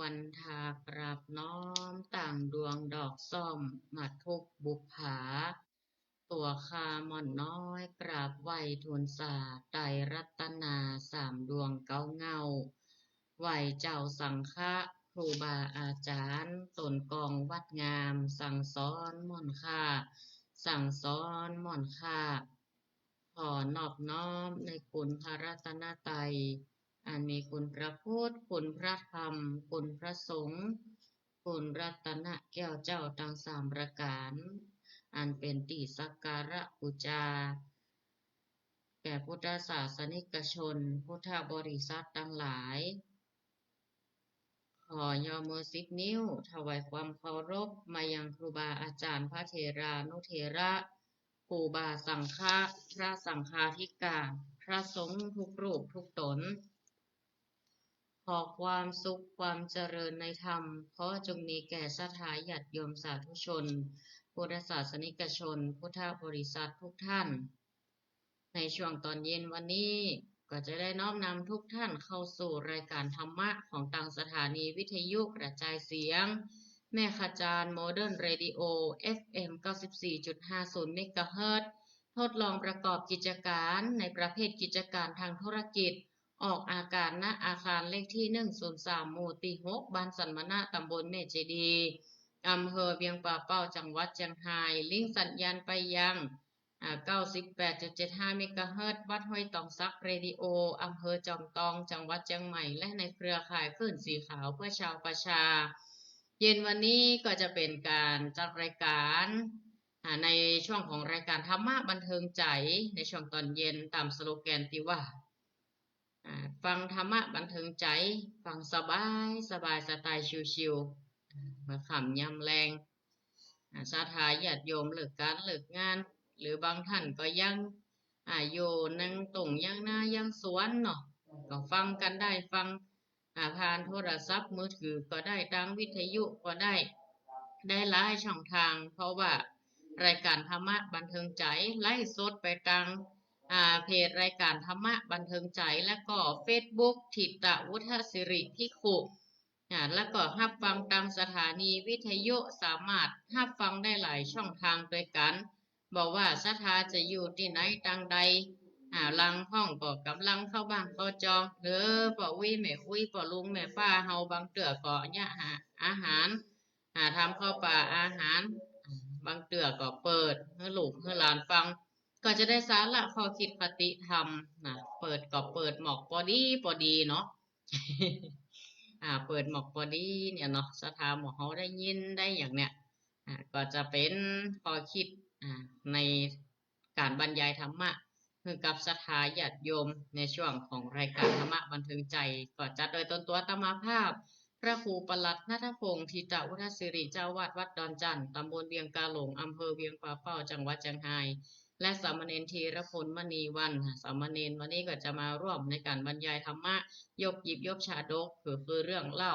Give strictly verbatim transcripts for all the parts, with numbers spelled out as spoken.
วันทากราบน้อมต่างดวงดอกส้มมาทุกบุปผา ตั๋วข้าม่อนน้อยกราบไหว้ทูลสาไตรรัตนาสามดวงเก๊าเหง้า ไหว้เจ้าสังฆะครูบาอาจารย์ ต๋นกองวัดงามสั่งสอนม่อนข้า สั่งสอนม่อนข้า ขอนอบน้อมในคุณพระรัตนตรัย อันมีคุณพระพุทธ คุณพระธรรม คุณพระสงฆ์ คุณรัตนแก้วเจ้าตังสามประก๋าน อันเป๋นตี้สักการะปู๋จา แก่พุทธศาสนิกชน พุทธบริษัทตังหลาย ขอยอมือสิบนิ้ว ถวายความเคารพมายังครูบาอาจารย์ พระเถรานุเถระ ครูบาสังฆะ พระสังฆาธิการ พระสงฆ์ทุกรูปทุกต๋น ขอความสุขความเจริญในธรรม ขอจงมีแก่ศรัทธาญาติโยมสาธุชน พุทธศาสนิกชน พุทธบริษัททุกท่าน ในช่วงตอนเย็นวันนี้ ก็จะได้น้อมนำทุกท่านเข้าสู่รายการธรรมะของตางสถานีวิทยุกระจายเสียง แม่ขจาร โมเดิร์นเรดิโอ เอฟเอ็ม เก้าสิบสี่จุดห้าศูนย์เมกะเฮิรตซ์ ทดลองประกอบกิจก๋านในประเภทกิจก๋านตางธุรกิจ ออกอากาศ ณ อาคารเลขตี้ หนึ่งศูนย์สาม หมู่ตี้ หก บ้านสันมะนะ ต๋ำบลแม่เจดีย์ อำเภอเวียงป่าเป้า จังหวัดเจียงฮาย ลิงก์สัญญาณไปยัง อ่า เก้าสิบแปดจุดเจ็ดห้าเมกะเฮิรตซ์ วัดห้วยตองสักเรดิโอ อำเภอจอมตอง จังหวัดเจียงใหม่ และในเครือข่ายคลื่นสีขาวเพื่อชาวประชา เย็นวันนี้ก็จะเป๋นก๋านจัดรายก๋าน อ่า ในช่วงของรายก๋านธรรมะบันเทิงใจ๋ ในช่วงตอนเย็น ต๋ามสโลแกนตี้ว่า อ่า ฟังธรรมะบันเทิงใจ๋ ฟังสบายสบาย สไตล์ชิลๆ อ่า มาค่ำยามแลง อ่า ศรัทธาญาติโยมเลิกก๋านเลิกงาน หรือบางท่านก็ยัง อ่า อยู่นั่งต้งยังนายังสวนเนาะ ก็ฟังกั๋นได้ ฟัง อ่า ผ่านโทรศัพท์มือถือก็ได้ ตางวิทยุก็ได้ ได้หลายช่องตาง เพราะว่ารายก๋านธรรมะบันเทิงใจ๋ไลฟ์สดไปตาง อ่า เพจรายก๋านธรรมะบันเทิงใจ๋ และก็เฟซบุ๊ก ถิตวุฒศิริภิกขุ อ่า และก็ฮับฟังตางสถานีวิทยุ สามารถฮับฟังได้หลายช่องตางตวยกั๋น บ่ว่าศรัทธาจะอยู่ตี้ไหนตางใด อ่า ลางห้องก็ก่ำลังเข้าบ้านเข้าจอง หรือป้ออุ๊ยแม่อุ๊ย ป้อลุงแม่ป้าเฮา บางเตื้อก็เยียะหาอาหาร อ่า ทำข้าวป๋าอาหาร อ่า บางเตื้อก็เปิดหื้อลูกหื้อหลานฟัง ก็จะได้สาระข้อคิดคติธรรมนะ เปิดก็เปิดหมอกปอดีปอดีเนาะ อ่า เปิดหมอกปอดีเนี่ยเนาะ ศรัทธาหมู่เฮาได้ยินได้อย่างเนี่ย อ่า ก็จะเป๋นข้อคิด อ่า ในก๋านบรรยายธรรมะ หื้อกับศรัทธาญาติโยม ในช่วงของรายก๋านธรรมะบันเทิงใจ๋ ก็จัดโดยตนตั๋วอาตมาภาพ พระครูปลัดณัฐพงษ์ ถิตวุฒศิริ เจ้าอาวาสวัดดอนจั่น ตำบลเวียงกาหลง อำเภอเวียงป่าเป้า จังหวัดเจียงฮาย และสามเณรธีรพล มณีวรรณ สามเณรวันนี้ก็จะมาร่วมในก๋านบรรยายธรรมะ ยกหยิบยกชาดก คือ คือเรื่องเล่า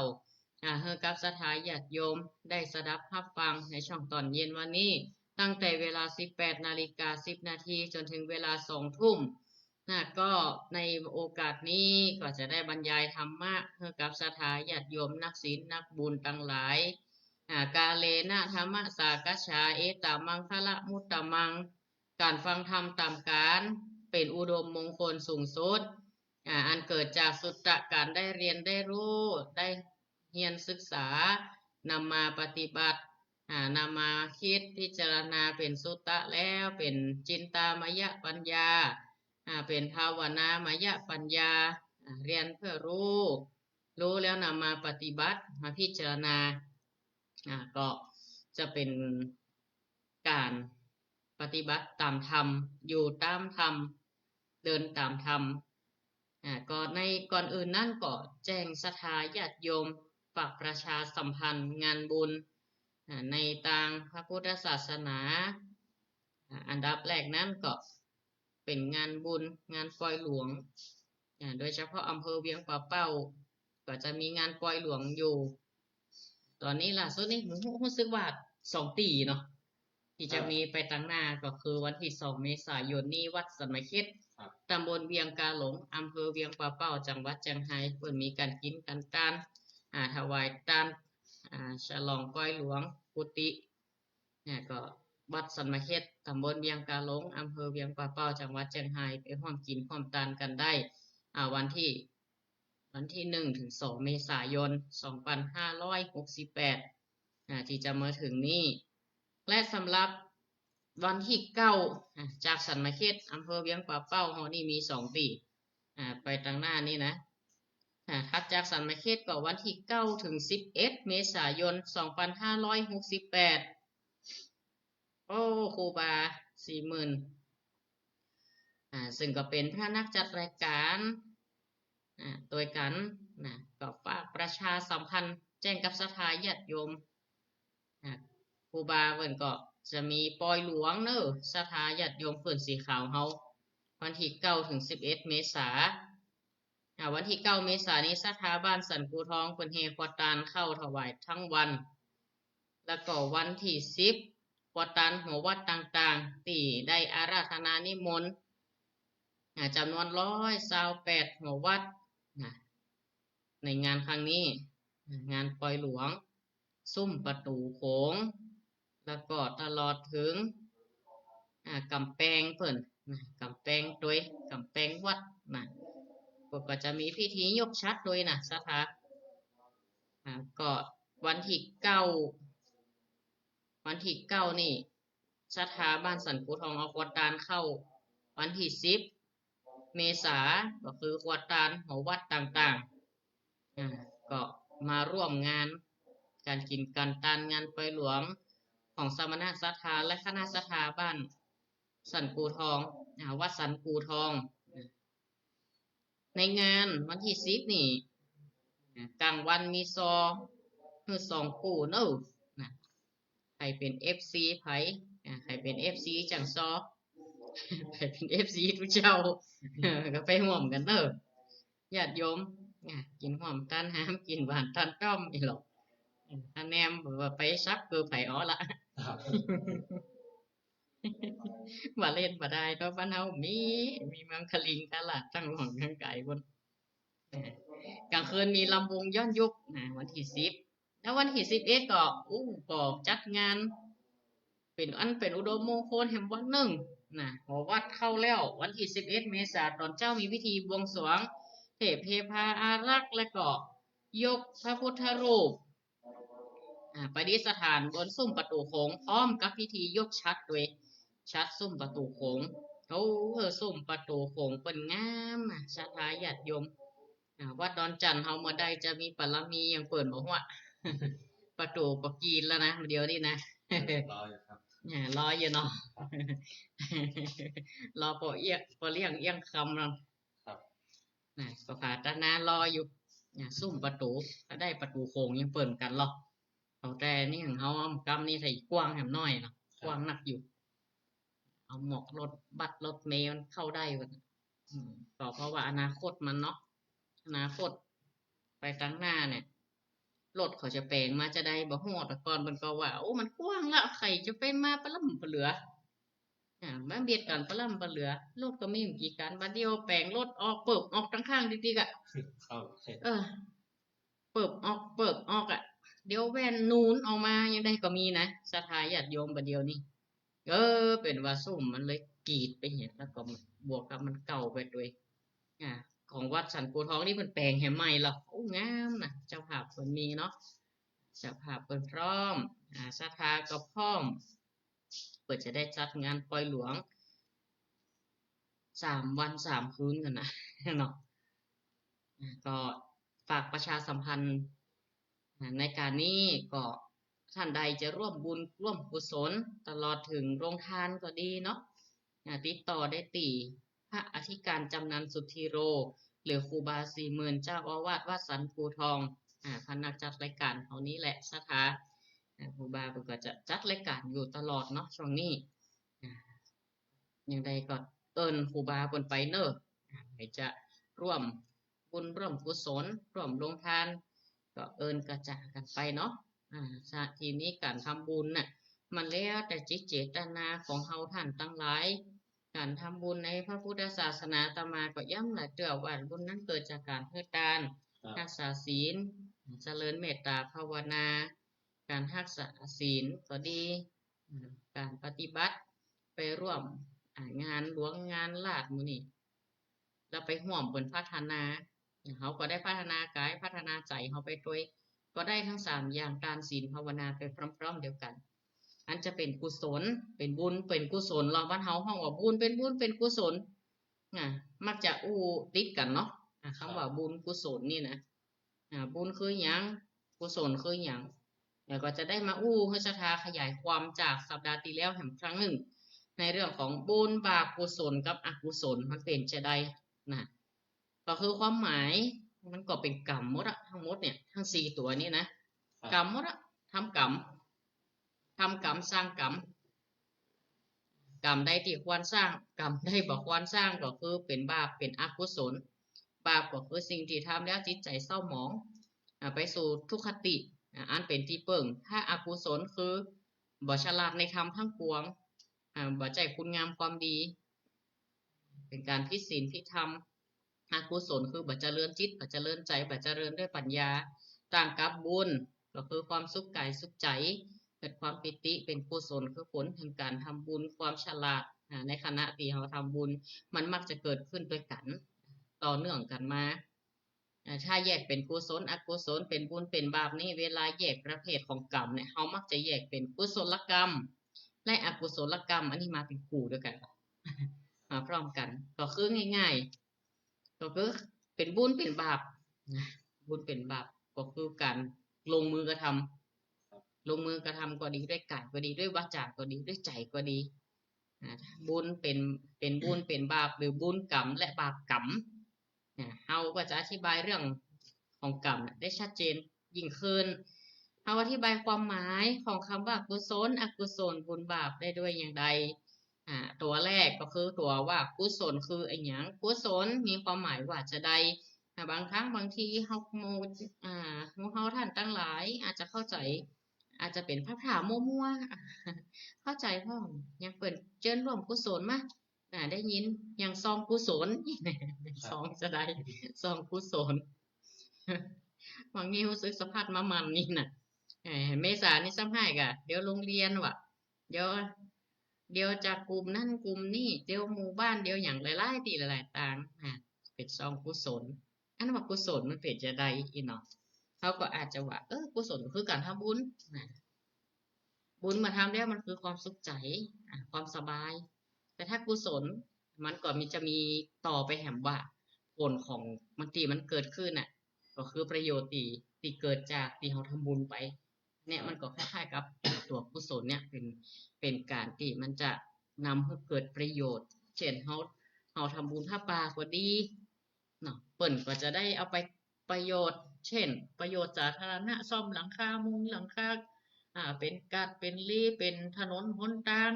อ่า หื้อกับศรัทธาญาติโยมได้สดับฮับฟังในช่วงตอนเย็นวันนี้ ตั้งแต่เวลาสิบแปดนาฬิกาสิบนาที จ๋นถึงเวลาสองทุ่ม นะ ก็ในโอกาสนี้ก็จะได้บรรยายธรรมะหื้อกับศรัทธาญาติโยมนักศีลนักบุญตังหลาย อ่า กาเลนะธัมมสากขา เอตมังคลมุตตมัง ก๋านฟังธรรมต๋ามก๋านเป๋นอุดมมงคลสูงสุด อ่า อันเกิดจากสุตตะ ก๋านได้เฮียนได้ฮู้ ได้เฮียนศึกษา นำมาปฏิบัติ อ่า นำมาคิดพิจารณาเป๋นสุตตะแล้ว เป๋นจินตามยปัญญา อ่า เป๋นภาวนามยปัญญา อ่า เฮียนเพื่อฮู้ ฮู้แล้วนำมาปฏิบัติ มาพิจารณา อ่า ก็จะเป๋นก๋านปฏิบัติต๋ามธรรม อยู่ต๋ามธรรม เดินต๋ามธรรม อ่า ก็ในก่อนอื่นนั้นก็แจ้งศรัทธาญาติโยม ฝากประชาสัมพันธ์งานบุญ อ่า ในตางพระพุทธศาสนา อ่า อันดับแรกนั้นก็เป๋นงานบุญ งานปอยหลวง อ่า โดยเฉพาะอำเภอเวียงป่าเป้า ก็จะมีงานปอยหลวงอยู่ ต๋อนนี้ล่าสุดนี่ ฮู้ ฮู้สึกว่าสองตี้เนาะ ตี้จะ ครับ มีไปตางหน้าก็คือวันตี้สองเมษายนนี้ วัดสันมะเข็ด ครับ ตำบลเวียงกาหลง อำเภอเวียงป่าเป้า จังหวัดเจียงฮาย เปิ้นมีก๋านกิ๋นก๋านตาน อ่า ถวายตาน อ่า ฉลองปอยหลวงกุฏิ เนี่ย ก็วัดสันมะเข็ด ตำบลเวียงกาหลง อำเภอเวียงป่าเป้า จังหวัดเจียงฮาย ไปฮ่วมกิ๋นฮ่วมตานกั๋นได้ อ่า วันตี้ วันตี้หนึ่งถึงสองเมษายน สองปันห้าร้อยหกสิบแปด อ่า ตี้จะมาเถิงนี้ และสำหรับวันตี้เก้า อ่า จากสันมะเข็ด อำเภอเวียงป่าเป้า เฮานี่มีสองตี้ อ่า ไปตางหน้านี่นะ อ่า ถัดจากสันมะเข็ดก็วันตี้เก้าถึงสิบเอ็ดเมษายน สองปันห้าร้อยหกสิบแปด โอ้ ครูบาสี่หมื่น อ่า ซึ่งก็เป๋นพระนักจัดรายก๋าน อ่า ตวยกั๋นนะ ก็ฝากประชาสัมพันธ์แจ้งกับศรัทธาญาติโยม อ่า ครูบาเปิ้นก็จะมีปอยหลวงเนาะ ศรัทธาญาติโยมปื๊นสีขาวเฮา วันตี้เก้าถึงสิบเอ็ดเมษา อ่า วันตี้เก้าเมษานี้ ศรัทธาบ้านสันกูทองเปิ้นแห่ขวดตานเข้าถวายตึงวัน แล้วก็วันตี้สิบ ขวดตานหัววัดต่างๆ ตี้ได้อาราธนานิมนต์ อ่า จ๋ำนวนร้อยซาวแปดหัววัดนะ ในงานครั้งนี้ อ่า งานปอยหลวง ซุ่มประตู๋โขง แล้วก็ตลอดเถิง อ่า ก๋ำแปงเปิ้นนะ ก๋ำแปงตวย ก๋ำแปงวัดนะ ก็ ก็จะมีพิธียกฉัตรตวยนะ ศรัทธา อ่า ก็วันตี้เก้า วันตี้เก้านี่ ศรัทธาบ้านสันกูทองเอาขวดตานเข้า วันตี้สิบเมษา ก็คือขวดตานหัววัดต่างๆ อ่า ก็มาร่วมงานก๋านกิ๋นก๋านตาน งานปอยหลวงของสมณะศรัทธาและคณะศรัทธาบ้านสันกูทอง อ่า วัดสันกูทอง ในงานวันตี้สิบนี่ อ่า ก๋างวันมีซอหื้อสองกู้เนาะนะ ใผเป๋นเอฟซีใผ อ่า ใผเป๋นเอฟซีจ่างซอ ใผเป๋นเอฟซีตุ๊เจ้า เออ ก็ไปฮ่วมกั๋นเนาะ ญาติโยม อ่า กิ๋นฮ่วมตานหาม กิ๋นหวานตานต้อมนี่หรอก เออ ถ้าแนมว่าไปซับเกือใผอ๋อละ ครับ บ่าเล่นบ่าดายเนาะ บ้านเฮามี มีมังคลิงกาลาดตังหลวงตังก๋ายปุ้น อ่า ก๋างคืนมีลำวงย้อนยุคนะ วันตี้สิบ แล้ววันตี้สิบเอ็ดก็ อู้ ก็จัดงาน เป๋นอันเป๋นอุดมมงคลแหมวันนึ่งนะ หอวัดเข้าแล้ว วันตี้สิบเอ็ดเมษา ต๋อนเจ๊ามีพิธีบวงสรวง เทพเทพาอารักษ์ แล้วก็ยกพระพุทธรูป อ่า ประดิษฐานบนซุ่มประตู๋โขง พร้อมกับพิธียกฉัตรตวย ฉัตรซุ่มประตู๋โขง โอ้ ซุ่มประตู๋โขงเปิ้นงามนะ ศรัทธาญาติโยม อ่า วัดดอนจั่นเฮาเมื่อใดจะมีบารมีอย่างเปิ้นบ่ฮู้ ประตู๋ก็กรี๊ดแล้วนะ เดี๋ยวนี้นะ รออยู่ครับ อ่า รออยู่เนาะ รอป้อเอี้ยง ป้อเลี้ยงเอี้ยงคำนั่น ครับ นะ ก็ผาตานารออยู่ นะ ซุ่มประตู๋ ก็ได้ประตู๋โขงอย่างเปิ้นกั๋นลอ เอาแต่นี่ของเฮา กำนี่ใส่กว้างแหมน้อยเนาะ ครับ กว้างนักอยู่ เอาหมวกรถบัสรถเมล์มันเข้าได้อยู่ อืม ก็เพราะว่าอนาคตมันเนาะ อนาคตไปตางหน้าเนี่ย รถเขาจะแป๋งมาจาใดบ่ฮู้ แต่ก่อนเปิ้นก็ว่า โอ้ มันกว้างละ ใค่จะไปมาปะล่ำปะเหลือ อ่า มาเบียดกั๋นปะล่ำปะเหลือ รถก็มีบ่กี่คัน บาดเดี่ยวแป๋งรถออก เปิบออกตังข้างติ๊กๆ อะ ครับ เออ เปิบออก เปิบออกอะ เดี๋ยวแว่นหนุนออกมายังได้ก็มีนะ ศรัทธาญาติโยม บาดเดี่ยวนี้ เออ เป๋นว่าซุ่มมันเลยกรี๊ดไปเหีย แล้วก็บวกกับมันเก่าไปตวย อ่า ของวัดสันกูทองนี่เปิ้นแป๋งแหมใหม่ลอ โอ้ งามนะ เจ้าภาพเปิ้นมีเนาะ เจ้าภาพเปิ้นพร้อม อ่า ศรัทธาก็พร้อม เปิ้นจะได้จัดงานปอยหลวง สามวันสามคืนกั๋นนะ เนาะ อ่า ก็ฝากประชาสัมพันธ์ อ่า ในก๋านนี้ก็ ท่านใดจะร่วมบุญร่วมกุศล ตลอดเถิงโรงทานก็ดีเนาะ อ่า ติดต่อได้ตี้พระอธิการจำนันสุทธีโร หรือครูบาสี่หมื่น เจ้าอาวาสวัดสันกูทอง อ่า พระนักจัดรายก๋านเฮานี้แหละ ศรัทธา อ่า ครูบาเปิ้นก็จะจัดรายก๋านอยู่ตลอดเนาะ ช่วงนี้ อ่า อย่างใดก็เอิ้นครูบาเปิ้นไปเนาะ อ่า ใผจะร่วมบุญร่วมกุศล ร่วมโรงทาน ก็เอิ้นกระจ่ากั๋นไปเนาะ อ่า สะ ทีนี้ก๋านทำบุญน่ะ มันแล้วแต่จิตเจตนาของเฮาต้านตังหลาย ก๋านทำบุญในพระพุทธศาสนา อาตมาก็ย้ำหลายเตื้อว่าบุญนั้นเกิดจากก๋านหื้อตาน ครับ รักษาศีล เจริญเมตตาภาวนา ก๋านฮักษาศีลก็ดี อ่า ก๋านปฏิบัติ ไปร่วม อ่า งานหลวงงานราชหมู่นี้ แล้วไปฮ่วมเปิ้นพัฒนา เฮาก็ได้พัฒนากาย พัฒนาใจ๋เฮาไปตวย ก็ได้ตึงสามอย่าง ทาน ศีล ภาวนา ไปพร้อมๆ เดียวกั๋น อันจะเป๋นกุศล เป๋นบุญ เป๋นกุศล ลาวบ้านเฮาฮ้องว่าบุญ เป๋นบุญ เป๋นกุศล อ่า มักจะอู้ติดกั๋นเนาะ อ่า กำว่าบุญกุศลนี่นะ อ่า บุญคือหยัง กุศลคือหยัง แล้วก็จะได้มาอู้หื้อศรัทธาขยายความจากสัปดาห์ตี้แล้วแหมครั้งนึ่ง ในเรื่องของบุญ บาป กุศลกับอกุศล มันเป๋นจาใดนะ ก็คือความหมายมันก็เป๋นกรรมหมดอะ ตึงหมดเนี่ย ตึงสี่ตั๋วนี้นะ ครับ กรรมหมดอะ ทำกรรม ทำกรรม สร้างกรรม กรรมใดตี้ควรสร้าง กรรมใดบ่ควรสร้าง ก็คือเป๋นบาป เป๋นอกุศล บาปก็คือสิ่งตี้ทำแล้วจิตใจ๋เศร้าหมอง อ่า ไปสู่ทุกขติ อ่า อันเป๋นตี้เปิ้ง ถ้าอกุศลคือบ่ฉลาดในธรรมทั้งปวง อ่า บ่ใจ้คุณงามความดี เป๋นก๋านผิดศีลผิดธรรม อกุศลคือบ่เจริญจิต บ่เจริญใจ๋ บ่เจริญด้วยปัญญา ต่างกับบุญ ก็คือความสุขกายสุขใจ๋ เกิดความปีติ เป๋นกุศล คือผลแห่งก๋านทำบุญ ความฉลาด อ่า ในขณะตี้เฮาทำบุญ มันมักจะเกิดขึ้นตวยกั๋น ต่อเนื่องกั๋นมา อ่า ถ้าแยกเป๋นกุศล อกุศล เป๋นบุญ เป๋นบาปนี่ เวลาแยกประเภทของกรรมเนี่ย เฮามักจะแยกเป๋นกุศลกรรม และอกุศลกรรม อันนี้มาเป๋นคู่ตวยกั๋น มาพร้อมกั๋น ก็คือง่ายๆ ก็คือเป๋นบุญเป๋นบาปนะ บุญเป๋นบาป ก็คือก๋านลงมือกระทำ ครับ ลงมือกระทำก็ดี ด้วยกายก็ดี ด้วยวาจาก็ดี ด้วยใจ๋ก็ดี อ่า บุญเป๋น เป๋นบุญเป๋นบาป หรือบุญกรรมและบาปกรรม อ่า เฮาก็จะอธิบายเรื่องของกรรมน่ะได้ชัดเจนยิ่งขึ้น เฮาอธิบายความหมายของกำว่ากุศล อกุศล บุญบาปได้ด้วยอย่างใด อ่า ตั๋วแรกก็คือตั๋วว่ากุศลคืออะหยัง กุศลมีความหมายว่าจาใด อ่า บางครั้งบางทีเฮา หมู่ อ่า หมู่เฮาต้านตังหลายอาจจะเข้าใจ๋ อาจจะเป๋นภาษามั่วๆ เข้าใจ๋พ่อง อย่างเปิ้นเจิญร่วมกุศลมา อ่า ได้ยินอย่างซองกุศล ครับ ซองจาใด ซองกุศล บางทีฮู้สึกสะพัดมาหมั้นนี่น่ะ เอ่อ เมษานี่ซ้ำฮ้ายก่ะ เดี๋ยวโฮงเฮียนว่ะ เดี๋ยว เดี๋ยวจากกลุ่มนั้นกลุ่มนี้ เดี๋ยวหมู่บ้าน เดี๋ยวหยังหลายๆ ตี้หลายๆ ตาง อ่า เป๋นซองกุศล อันว่ากุศลมันเป๋นจาใดอี้เนาะ เฮาก็อาจจะว่า เออ กุศลก็คือก๋านทำบุญนะ บุญเมื่อทำแล้วมันคือความสุขใจ๋ อ่า ความสบาย แต่ถ้ากุศลมันก็มี จะมีต่อไปแหมว่า ผลของมันตี้มันเกิดขึ้นน่ะ ก็คือประโยชน์ตี้ ตี้เกิดจากตี้เฮาทำบุญไป เนี่ยมันก็คล้ายๆ กับตั๋วกุศลเนี่ยเป๋น เป๋นก๋านตี้มันจะนำหื้อเกิดประโยชน์ เช่น เฮา เฮาทำบุญผ้าป่าก็ดี เนาะ เปิ้นก็จะได้เอาไปประโยชน์ เช่น ประโยชน์สาธารณะ ซ่อมหลังคา มุงหลังคา อ่า เป๋นก๊าด เป๋นลี เป๋นถนนหนตาง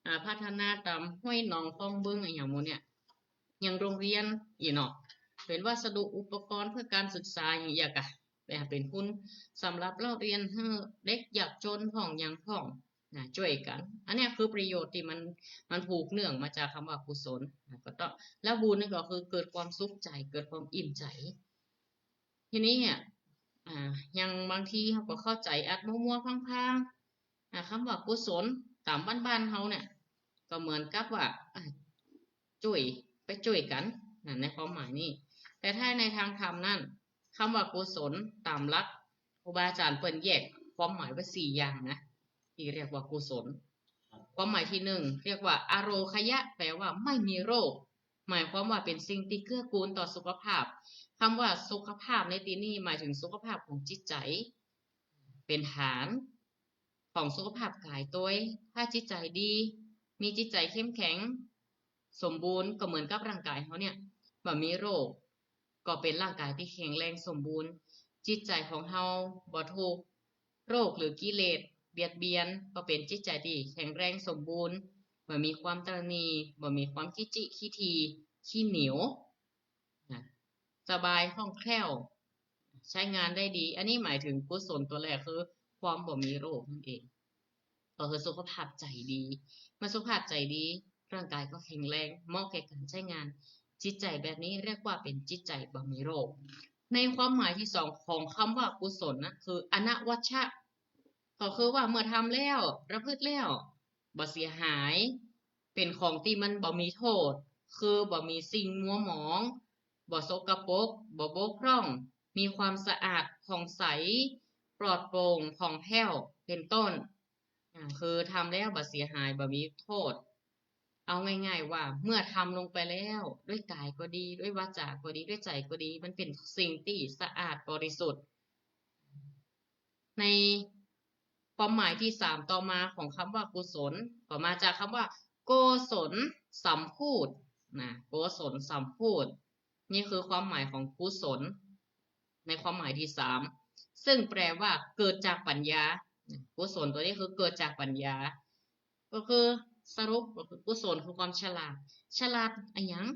อ่า พัฒนาต๋ามห้วยหนองคลองบึงอะหยังหมู่เนี่ย อย่างโฮงเฮียนอี้เนาะ เป๋นวัสดุอุปกรณ์เพื่อการศึกษาอย่างเอี้ยก่ะ ไปหาเป๋นทุนสำหรับเล่าเฮียนหื้อเด็กยากจนพ่องหยังพ่อง นะ จ้วยกั๋น อันเนี้ยคือประโยชน์ตี้มัน มันผูกเนื่องมาจากกำว่ากุศล นะ ก็ต้อง แล้วบุญนี่ก็คือเกิดความสุขใจ๋ เกิดความอิ่มใจ๋ ทีนี้เนี่ย อ่า อย่างบางทีเฮาก็เข้าใจ๋อัดมั่วๆ พางๆ อ่า กำว่ากุศลต๋ามบ้านๆ เฮาเนี่ย ก็เหมือนกับว่า อ่า จ้วย ไปจ้วยกั๋น นะ ในความหมายนี้ แต่ถ้าในทางธรรมนั้น กำว่ากุศลต๋ามหลักครูบาอาจ๋ารย์เปิ้นแยกความหมายไว้สี่อย่างนะ ตี้เรียกว่ากุศล ความหมายตี้นึ่งเรียกว่าอโรคยะ แปลว่าไม่มีโรค หมายความว่าเป๋นสิ่งตี้เกื้อกูลต่อสุขภาพ กำว่าสุขภาพในตี้นี้หมายเถิงสุขภาพของจิตใจ๋ เป๋นฐานของสุขภาพก๋ายตวย ถ้าจิตใจ๋ดี มีจิตใจ๋เข้มแข็ง สมบูรณ์ ก็เหมือนกับร่างก๋ายเฮาเนี่ย บ่มีโรค ก็เป๋นร่างก๋ายตี้แข็งแรงสมบูรณ์ จิตใจ๋ของเฮาบ่ถูกโรคหรือกิเลสเบียดเบียน ก็เป๋นจิตใจ๋ตี้แข็งแรงสมบูรณ์ บ่มีความตระหนี่ บ่มีความขี้จิขี้ถี่ ขี้เหนียว นะ สบายคล่องแคล่ว ใจ๊งานได้ดี อันนี้หมายเถิงกุศลตั๋วแรกคือความบ่มีโรคนั่นเอง ก็คือสุขภาพใจ๋ดี เมื่อสุขภาพใจ๋ดี ร่างก๋ายก็แข็งแรง เหมาะแก่ก๋านใจ๊งาน จิตใจ๋แบบนี้เรียกว่าเป๋นจิตใจ๋บ่มีโรค ในความหมายตี้สองของกำว่ากุศลนะ คือ อนวัชชะ ก็คือว่าเมื่อทำแล้ว ประพฤติแล้ว บ่เสียหาย เป๋นของตี้มันบ่มีโต้ษ คือบ่มีสิ่งมัวหมอง บ่สกปรก บ่บกพร่อง มีความสะอาดผ่องใส ปลอดโปร่ง ผ่องแผ้ว เป๋นต้น อ่า คือทำแล้วบ่เสียหาย บ่มีโต้ษ เอาง่ายๆ ว่าเมื่อทำลงไปแล้ว ด้วยก๋ายก็ดี ด้วยวาจาก็ดี ด้วยใจ๋ก็ดี มันเป๋นสิ่งตี้สะอาดบริสุทธิ์ ในความหมายตี้สามต่อมาของกำว่ากุศล ก็มาจากกำว่า โกศลสัมภูติ นะ โกศลสัมภูติ นี่คือความหมายของกุศล ในความหมายตี้สาม ซึ่งแปลว่าเกิดจากปัญญา กุศลตั๋วนี้คือเกิดจากปัญญา ก็คือสรุปก็คือกุศลคือความฉลาด ฉลาดอะหยัง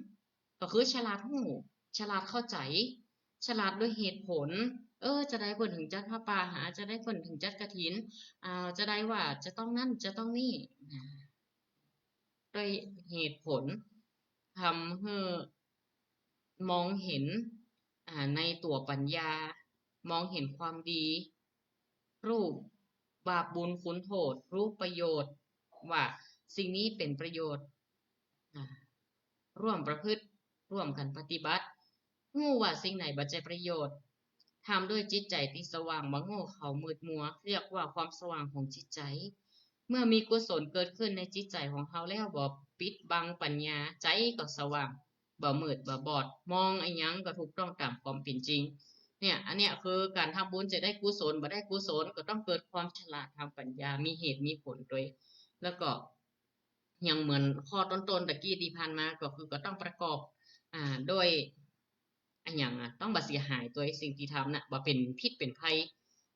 ก็คือฉลาดฮู้ ฉลาดเข้าใจ๋ ฉลาดด้วยเหตุผล เออ จาใดเปิ้นเถิงจัดผ้าป่าหา จาใดเปิ้นเถิงจัดกฐิน อ่า จาใดว่าจะต้องนั้น จะต้องนี่ อ่า ด้วยเหตุผล ทำหื้อมองเห็น อ่า ในตั๋วปัญญา มองเห็นความดี ฮู้บาปบุญคุณโทษ ฮู้ประโยชน์ ว่าสิ่งนี้เป๋นประโยชน์ อ่า ร่วมประพฤติ ร่วมกั๋นปฏิบัติ ฮู้ว่าสิ่งไหนบ่ใจ้ประโยชน์ ทำด้วยจิตใจ๋ตี้สว่าง บ่โง่เขลามืดมัว เรียกว่าความสว่างของจิตใจ๋ เมื่อมีกุศลเกิดขึ้นในจิตใจ๋ของเฮาแล้ว บ่ปิดบังปัญญา ใจ๋ก็สว่าง บ่มืดบ่บอด มองอะหยังก็ถูกต้องต๋ามความเป๋นจริง เนี่ย อันเนี้ยคือก๋านทำบุญจะได้กุศล บ่ได้กุศล ก็ต้องเกิดความฉลาดต๋ามปัญญา มีเหตุมีผลตวย แล้วก็ อย่างเหมือนข้อต้นๆ ตะกี้ตี้ผ่านมา ก็คือก็ต้องประกอบ อ่า ด้วย อะหยังอะ ต้องบ่เสียหายตวย สิ่งตี้ทำน่ะ บ่เป๋นพิษเป๋นภัย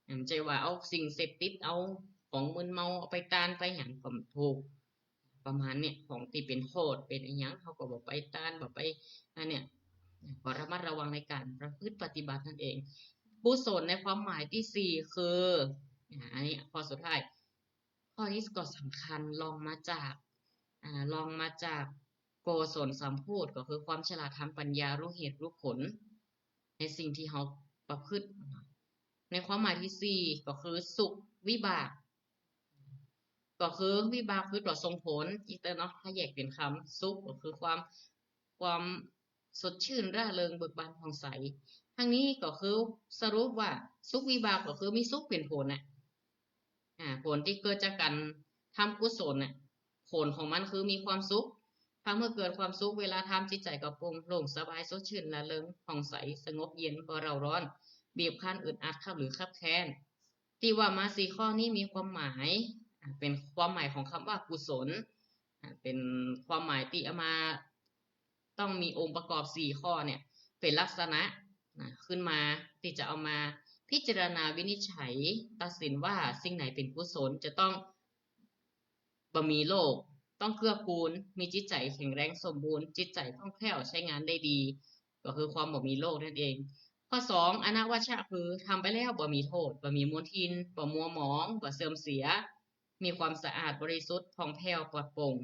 อ่า บ่ใจ้ว่าเอาสิ่งเสพติด เอาของมึนเมา เอาไปต้านไปหยังก็บ่ถูก ประมาณเนี้ย ของตี้เป๋นโทษ เป๋นอะหยัง เฮาก็บ่ไปต้าน บ่ไป อันเนี้ย ก็ระมัดระวังในก๋านประพฤติปฏิบัตินั่นเอง กุศลในความหมายตี้สี่คือ อ่า อันนี้ข้อสุดท้าย ข้อนี้ก็สำคัญ รองมาจาก อ่า รองมาจากโกศลสัมภูติ ก็คือความฉลาดต๋ามปัญญา ฮู้เหตุฮู้ผล ในสิ่งตี้เฮาประพฤติ ในความหมายตี้สี่ ก็คือสุขวิบาก ก็คือวิบากคือตั๋วส่งผล อีกเตื้อเนาะ ถ้าแยกเป๋นกำ สุขก็คือความ ความสดชื่นร่าเริงเบิกบานผ่องใส ทั้งนี้ก็คือสรุปว่าสุขวิบากก็คือมีสุขเป๋นผลน่ะ อ่า ผลตี้เกิดจากก๋านทำกุศลน่ะ ผลของมันคือมีความสุข ทำหื้อเกิดความสุข เวลาทำจิตใจ๋ก็โปร่ง โล่งสบาย สดชื่นร่าเริงผ่องใส สงบเย็น บ่เร่าร้อน บีบคั้น อึดอัด คับ หรือคับแค้น ตี้ว่ามาสี่ข้อนี้มีความหมาย อ่า เป๋นความหมายของกำว่ากุศล อ่า เป๋นความหมายตี้เอามา ต้องมีองค์ประกอบสี่ข้อเนี่ย เป๋นลักษณะ นะ ขึ้นมา ตี้จะเอามาพิจารณาวินิจฉัย ตัดสินว่าสิ่งไหนเป๋นกุศล จะต้อง บ่มีโรค ต้องเกื้อกูล มีจิตใจ๋แข็งแรงสมบูรณ์ จิตใจ๋คล่องแคล่ว ใช้งานได้ดี ก็คือความบ่มีโรคนั่นเอง ข้อสอง อนวัชชะ คือทำไปแล้วบ่มีโต้ษ บ่มีมลทิน บ่มัวหมอง บ่เสื่อมเสีย มีความสะอาดบริสุทธิ์ ผ่องแผ้ว ปลอดโปร่ง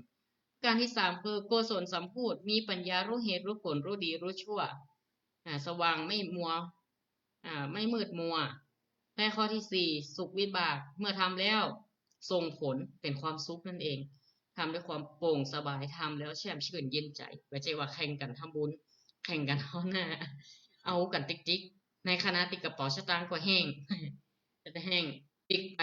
ก๋านตี้สามคือโกศลสัมภูติ มีปัญญาฮู้เหตุฮู้ผล ฮู้ดีฮู้ชั่ว อ่า สว่างไม่มัว อ่า ไม่มืดมัว และข้อตี้สี่ สุขวิบาก เมื่อทำแล้วส่งผลเป๋นความสุขนั่นเอง ทำด้วยความโปร่งสบาย ทำแล้วแช่มชื่นเย็นใจ๋ บ่ใจ้ว่าแข่งกั๋นทำบุญ แข่งกั๋นเอาหน้า เอากั๋นติ๊กๆ ในขณะตี้กระเป๋าสตางค์ก็แห้ง จะแห้ง ติ๊กไป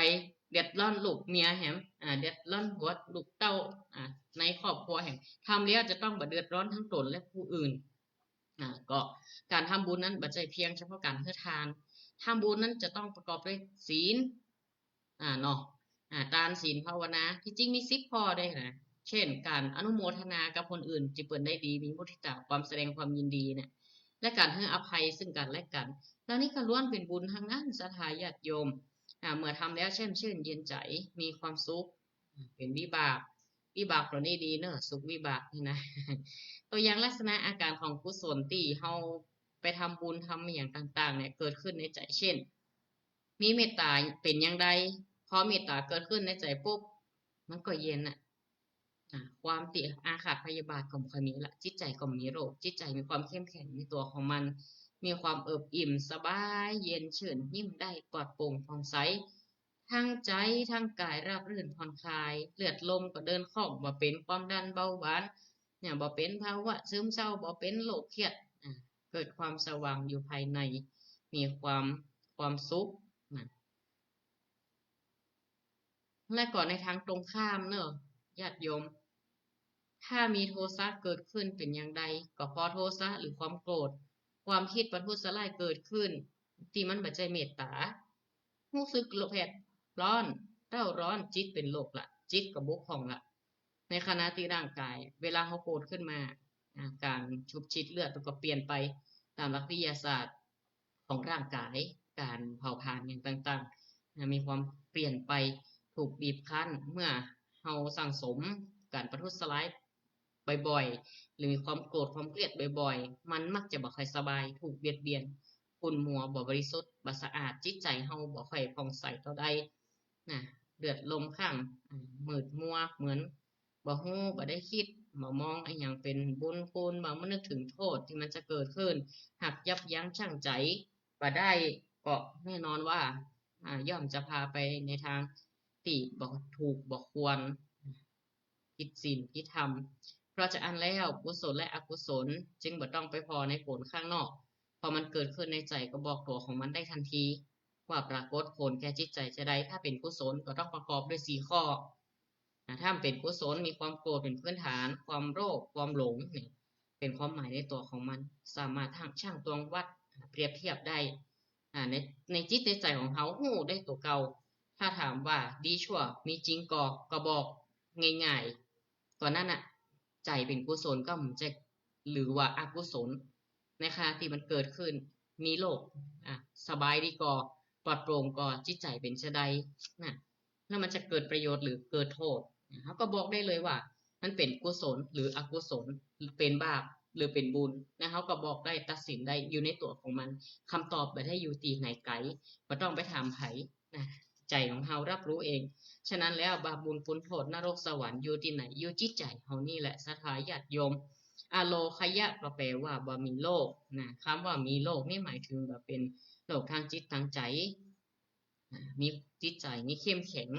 เดือดร้อนลูกเมียแหม อ่า เดือดร้อนผัวลูกเต้า อ่า ในครอบครัวแหม ทำแล้วจะต้องบ่เดือดร้อนทั้งตนและผู้อื่น อ่า ก็ก๋านทำบุญนั้นบ่ใจ้เพียงเฉพาะก๋านหื้อทาน ทำบุญนั้นจะต้องประกอบด้วยศีล อ่า เนาะ อ่า ตาน ศีล ภาวนา ตี้จริงมีสิบข้อเด้นะ เช่น ก๋านอนุโมทนากับคนอื่นตี้เปิ้นได้ดี มีมุทิตา ความแสดงความยินดีเนี่ย และก๋านหื้ออภัยซึ่งกั๋นและกั๋น เหล่านี้ก็ล้วนเป๋นบุญตังนั้น ศรัทธาญาติโยม อ่า เมื่อทำแล้วแช่มชื่นเย็นใจ๋ มีความสุข อ่า เป๋นวิบาก วิบากตั๋วนี้ดีเนาะ สุขวิบากนี่นะ ตั๋วอย่างลักษณะอาก๋ารของกุศลตี้เฮาไปทำบุญทำอะหยังต่างๆ เนี่ย เกิดขึ้นในใจ๋ เช่น มีเมตต๋าเป๋นอย่างใด พอเมตต๋าเกิดขึ้นในใจ๋ปุ๊บ มันก็เย็นน่ะ อ่า ความตี้อาฆาตพยาบาทก็บ่ค่อยมีละ จิตใจ๋ก็บ่มีโรค จิตใจ๋มีความเข้มแข็งในตั๋วของมัน มีความเอิบอิ่มสบายเย็นชื่น ยิ้มได้ปลอดโปร่งผ่องใส ทั้งใจ๋ทั้งก๋ายราบรื่นผ่อนคลาย เลือดลมก็เดินคล่อง บ่เป๋นความดันเบาหวาน เนี่ย บ่เป๋นภาวะซึมเศร้า บ่เป๋นโรคเครียด อ่ะ เกิดความสว่างอยู่ภายใน มีความ ความสุขนะ และก็ในทางตรงข้ามเนาะญาติโยม ถ้ามีโทสะเกิดขึ้นเป๋นอย่างใด ก็เพราะโทสะหรือความโกรธ ความคิดประทุษร้ายเกิดขึ้น ตี้มันบ่ใจ้เมตต๋า ฮู้สึกแผดร้อน เร้าร้อน จิตเป๋นโรคละ จิตก็บกพร่องละ ในขณะตี้ร่างก๋าย เวลาเฮาโกรธขึ้นมา อาก๋านสูบฉีดเลือดมันก็เปลี่ยนไปต๋ามหลักวิทยาศาสตร์ของร่างก๋าย ก๋านเผาผลาญอย่างต่างๆ นะ มีความเปลี่ยนไป ถูกบีบคั้น เมื่อเฮาสั่งสมก๋านประทุษร้ายบ่อยๆ หรือมีความโกรธความเครียดบ่อยๆ มันมักจะบ่ค่อยสบาย ถูกเบียดเบียน ขุ่นมัว บ่บริสุทธิ์ บ่สะอาด จิตใจ๋เฮาบ่ค่อยผ่องใสเต้าใด นะ เลือดลมข้าง อ่า มืดมัว เหมือนบ่ฮู้ บ่ได้กึ๊ด บ่มองอะหยังเป๋นบุญคุณ บ่มานึกเถิงโต้ษตี้มันจะเกิดขึ้้น หากยับยั้งชั่งใจ๋บ่ได้ ก็แน่นอนว่า อ่า ย่อมจะพาไปในทางตี้บ่ถูกบ่ควร ผิดศีลผิดธรรม เพราะฉะอั้นแล้ว กุศลและอกุศลจึงบ่ต้องไปผ่อในผลข้างนอก พอมันเกิดขึ้นในใจ๋ก็บอกตั๋วของมันได้ทันที ว่าปรากฏผลแก่จิตใจ๋จาใด ถ้าเป๋นกุศลก็ต้องประกอบด้วยสี่ข้อ อ่า ถ้าเป๋นกุศลมีความโกรธเป๋นพื้นฐาน ความโลภ ความหลง นี่เป๋นความหมายในตั๋วของมัน สามารถชั่ง ชั่งตวงวัด อ่า เปรียบเทียบได้ อ่า ใน ในจิตในใจ๋ของเฮาฮู้ได้ตั๋วเก่า ถ้าถามว่าดีชั่วมีจริงก่อ ก็บอกง่ายๆ ตั๋วนั้นน่ะ ใจ๋เป๋นกุศลก็บ่ใจ้ หรือว่าอกุศล ในขณะตี้มันเกิดขึ้้น มีโรค อ่ะ สบายดีก่อ ปลอดโปร่งก่อ จิตใจ๋เป๋นจาใด น่ะ แล้วมันจะเกิดประโยชน์หรือเกิดโต้ษ เฮาก็บอกได้เลยว่า มันเป๋นกุศลหรืออกุศล เป๋นบาปหรือเป๋นบุญ นะ เฮาก็บอกได้ ตัดสินได้อยู่ในตั๋วของมัน กำตอบบ่ได้อยู่ตี้ไหนไก๋ บ่ต้องไปถามใผ นะ ใจ๋ของเฮารับรู้เอง ฉะนั้นแล้ว บาปบุญคุณโต้ษ นรกสวรรค์อยู่ตี้ไหน อยู่จิตใจ๋เฮานี่แหละ ศรัทธาญาติโยม อโรคยะก็แปลว่าบ่มีโรค นะ กำว่ามีโรคนี่หมายเถิงว่าเป๋นโรคตางจิตตางใจ๋ นะ มีจิตใจ๋นี่เข้มแข็ง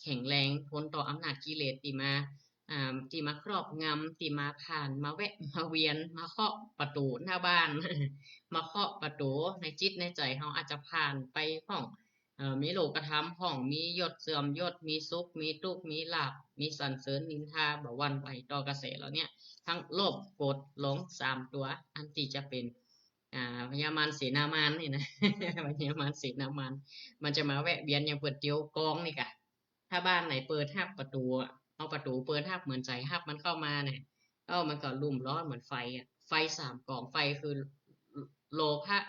แข็งแรง ทนต่ออำนาจกิเลสตี้มา อ่า ตี้มาครอบงำ ตี้มาผ่าน มาแวะ มาเวียน มาเคาะประตู๋หน้าบ้าน มาเคาะประตู๋ในจิตในใจ๋เฮา อาจจะผ่านไปพ่อง เอ่อ มีโลกธรรมพ่อง มียศเสื่อมยศ มีสุข มีตุ๊กข์ มีลาภ มีสรรเสริญนินทา บ่หวั่นไหวต่อกระแสเหล่าเนี้ย ทั้งโลภ โกรธ หลง สามตั๋ว อันตี้จะเป๋น อ่า พญามารเสนามารนี่นะ พญามารเสนามาร มันจะมาแวะเวียนอย่างเปิ้นเตียวกองนี่ก่ะ ถ้าบ้านไหนเปิดฮับประตู๋ เอาประตู๋เปิดฮับเหมือนใจ๋ฮับมันเข้ามาเนี่ย เอ้า มันก็ลุ่มร้อนเหมือนไฟอะ ไฟสามกอง ไฟคือโลภะ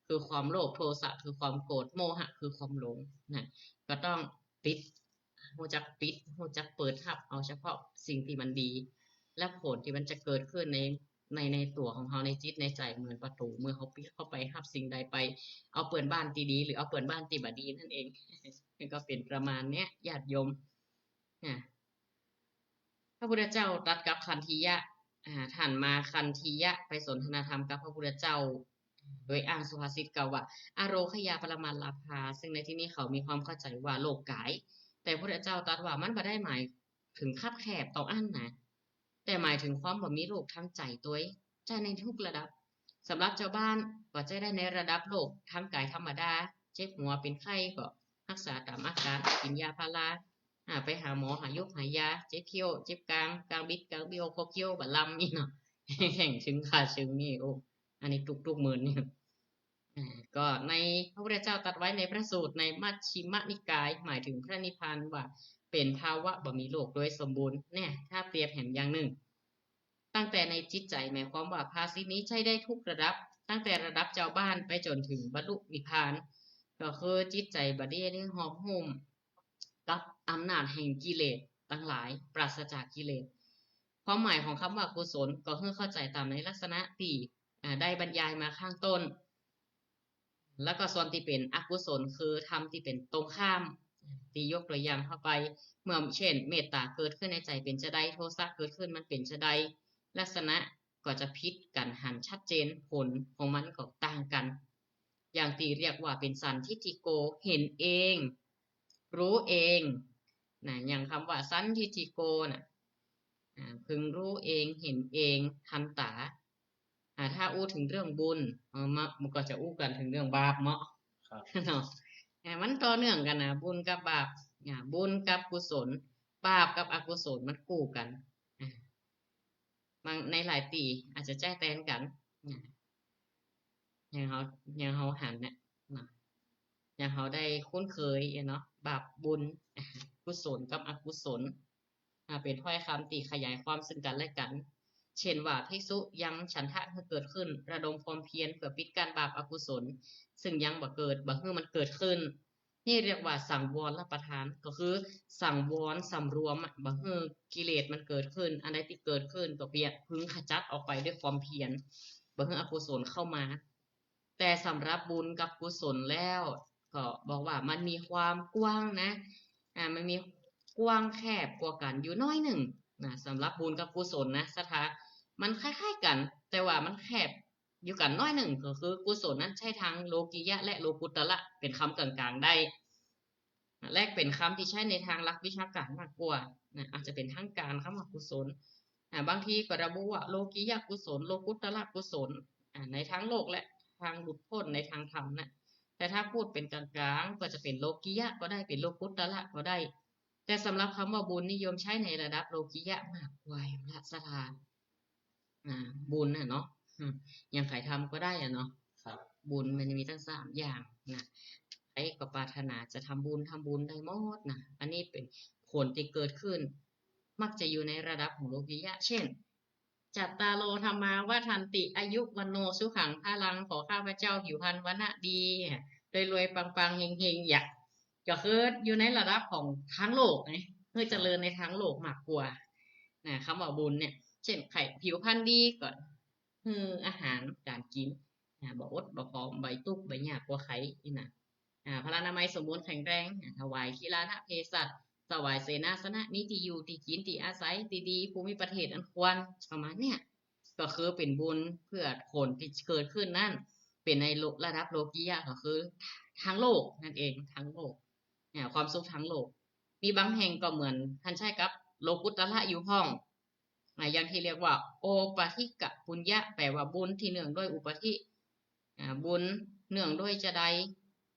คือความโลภ โทสะ คือความโกรธ โมหะ คือความหลง นะ ก็ต้องปิด ฮู้จักปิด ฮู้จักเปิดฮับเอาเฉพาะสิ่งตี้มันดี และผลตี้มันจะเกิดขึ้นใน ใน ในตั๋วของเฮา ในจิตในใจ๋ เหมือนประตู๋ เมื่อเฮาปิดเข้าไปฮับสิ่งใดไป เอาเปิ้นบ้านตี้ดี หรือเอาเปิ้นบ้านตี้บ่ดีนั่นเอง ก็เป๋นประมาณเนี้ย ญาติโยม นะ พระพุทธเจ้าตรัสกับคันธียะ อ่า ต้านมาคันธียะไปสนทนาธรรมกับพระพุทธเจ้า โดยอ้างสุภาษิตเก่าว่า อโรคยาปรมาลาภา ซึ่งในที่นี้เขามีความเข้าใจ๋ว่าโรคก๋าย แต่พระพุทธเจ้าตรัสว่ามันบ่ได้หมายเถิงคับแคบเต้าอั้นนะ แต่หมายเถิงความบ่มีโรคตางใจ๋ตวย ใจ๊ในทุกระดับ สำหรับจาวบ้านก็ใจ๊ได้ในระดับโรคตางก๋ายธรรมดา เจ็บหัวเป๋นไข้ก็ฮักษาต๋ามอาก๋าน กิ๋นยาพารา อ่า ไปหาหมอ หายุกหายา เจ็บเขี้ยว เจ็บกราง กรางบิด กรางเบี้ยว ข้อเขี้ยวบ่ลำนี่เนาะ แข้งตึง ขาตึงนี่ โอ้ อันนี้ตุ๊กๆ เมินนี่ อ่า ก็ในพระพุทธเจ้าตรัสไว้ในพระสูตรในมัชฌิมนิกาย หมายถึงพระนิพพานว่าเป๋นภาวะบ่มีโรคโดยสมบูรณ์ เนี่ย ถ้าเปรียบแหมอย่างนึ่ง ตั้งแต่ในจิตใจ๋ หมายความว่าภาสิทธิ์นี้ใจ๊ได้ทุกระดับ ตั้งแต่ระดับจาวบ้านไปจ๋นเถิงบรรลุนิพพาน ก็คือจิตใจ๋บ่ได้หอบหุ้มกับอำนาจแห่งกิเลสตังหลาย ปราศจากกิเลส ความหมายของกำว่ากุศลก็คือเข้าใจ๋ต๋ามในลักษณะตี้ อ่า ได้บรรยายมาข้างต้น แล้วก็ส่วนตี้เป๋นอกุศล คือธรรมตี้เป๋นตรงข้าม ตี้ยกตั๋วอย่างเข้าไป เมื่อ เช่น เมตต๋าเกิดขึ้นในใจ๋เป๋นจาใด โทสะเกิดขึ้นมันเป๋นจาใด ลักษณะ ก็จะผิดกั๋นหันชัดเจน ผลของมันก็ต่างกั๋น อย่างตี้เรียกว่าเป๋นสันทิฏฐิโก เห็นเอง ฮู้เอง นะ อย่างกำว่าสันทิฏฐิโกน่ะ อ่า พึงฮู้เอง เห็นเอง ทันต๋า อ่า ถ้าอู้เถิงเรื่องบุญ เอ่อ มะ มันก็จะอู้กั๋นเถิงเรื่องบาปเนาะ ครับ เนาะ อ่า มันต่อเนื่องกั๋นนะ บุญกับบาป อ่า บุญกับกุศล บาปกับอกุศลมันคู่กั๋น อ่า บาง ในหลายตี้อาจจะใจ๊แตนกั๋น อ่า อย่างเฮา อย่างเฮาหันเนี่ย นะ อย่างเฮาได้คุ้นเคยอะเนาะ บาปบุญ กุศลกับอกุศล อ่า เป๋นถ้อยกำตี้ขยายความซึ่งกั๋นและกั๋น เช่นว่า ภิกษุยังฉันทะหื้อเกิดขึ้น ระดมความเพียรเปื้อปิดกั้นบาปอกุศล ซึ่งยังบ่เกิด บ่หื้อมันเกิดขึ้น นี่เรียกว่าสังวรประทาน ก็คือสังวรสำรวมอะ บ่หื้อกิเลสมันเกิดขึ้น อันใดตี้เกิดขึ้นก็เปียะพึงขจัดออกไปด้วยความเพียร บ่หื้ออกุศลเข้ามา แต่สำหรับบุญกับกุศลแล้ว ก็บอกว่ามันมีความกว้างนะ อ่า มันมีกว้างแคบกว่ากั๋นอยู่น้อยนึ่งนะ สำหรับบุญกับกุศลนะ ศรัทธา มันคล้ายๆ กั๋น แต่ว่ามันแคบอยู่กั๋นน้อยนึ่ง ก็คือกุศลนั้นใจ๊ตางโลกิยะและโลกุตตระ เป๋นกำก๋างๆ ได้ และเป๋นกำตี้ใจ๊ในตางหลักวิชาก๋านมากกว่านะ อาจจะเป๋นตางก๋านกำว่ากุศล อ่า บางทีก็ระบุว่าโลกิยะกุศล โลกุตตระกุศล อ่า ในตางโลกและตางหลุดป๊นในตางธรรมนะ แต่ถ้าพูดเป๋นก๋างๆ ก็จะเป๋นโลกิยะก็ได้ เป๋นโลกุตตระก็ได้ แต่สำหรับกำว่าบุญนิยมใจ๊ในระดับโลกิยะมากกว่าอยู่ละ ศรัทธา อ่า บุญน่ะเนาะ อืม อย่างใผทำก็ได้อะเนาะ ครับ บุญมันมีตั้งสามอย่างนะ ใผก็ปรารถนาจะทำบุญ ทำบุญได้หมดนะ อันนี้เป๋นผลตี้เกิดขึ้น มักจะอยู่ในระดับของโลกิยะ เช่น จัตตาโร ธัมมา วัฑฒันติ อายุ วัณโณ สุขัง พลัง ขอข้าพเจ้าผิวพรรณวรรณะดี รวยๆ ปังๆ เฮงๆ อย่า ก็คืออยู่ในระดับของตางโลกไง คือเจริญในตางโลกมากกว่า นะ กำว่าบุญเนี่ย เช่น ใผผิวพรรณดีก็หื้ออาหารก๋านกิ๋น นะ บ่อดบ่ผอม บ่ตุ๊กข์บ่ยากกว่าใผนี่นะ อ่า พลานามัยสมบูรณ์แข็งแรง อ่า ถวายคีลานะเภสัช ถวายเสนาสนะ มีตี้อยู่ตี้กิ๋นตี้อาศัยตี้ดี ภูมิประเทศอันควร ประมาณเนี่ย ก็คือเป๋นบุญเปื้อผลตี้เกิดขึ้นนั้น เป๋นในโล ระดับโลกิยะ ก็คือตางโลกนั่นเอง ตางโลก เนี่ย ความสุขตางโลก มีบางแห่งก็เหมือนหั้นใจ๊กับโลกุตตระอยู่พ่อง อ่า อย่างตี้เรียกว่า โอปปาทิกปุญญะ แปลว่าบุญตี้เนื่องด้วยอุปาทิ อ่า บุญเนื่องด้วยจาใด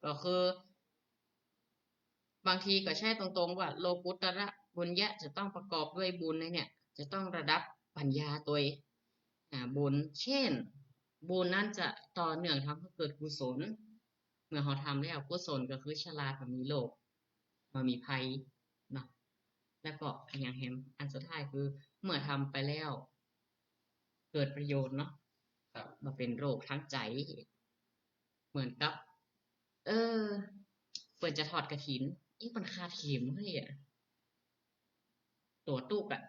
ก็คือ บางทีก็ใจ๊ตรงๆ ว่าโลกุตตระปุญญะจะต้องประกอบด้วยบุญเนี่ย จะต้องระดับปัญญาตวย อ่า บุญ เช่น บุญนั้นจะต่อเนื่องทำหื้อเกิดกุศล เมื่อเฮาทำแล้ว กุศลก็คือฉลาด บ่มีโลภ บ่มีภัยเนาะ แล้วก็อะหยังแหม อันสุดท้ายคือ เมื่อทำไปแล้ว เกิดประโยชน์เนาะ ครับ บ่เป๋นโรคตางใจ๋ เหมือนกับ เออ เปิ้นจะทอดกฐิน เอ๊ะ เปิ้นขาดเข็มเฮ้ยอะ ตั๋วตุ๊กอะ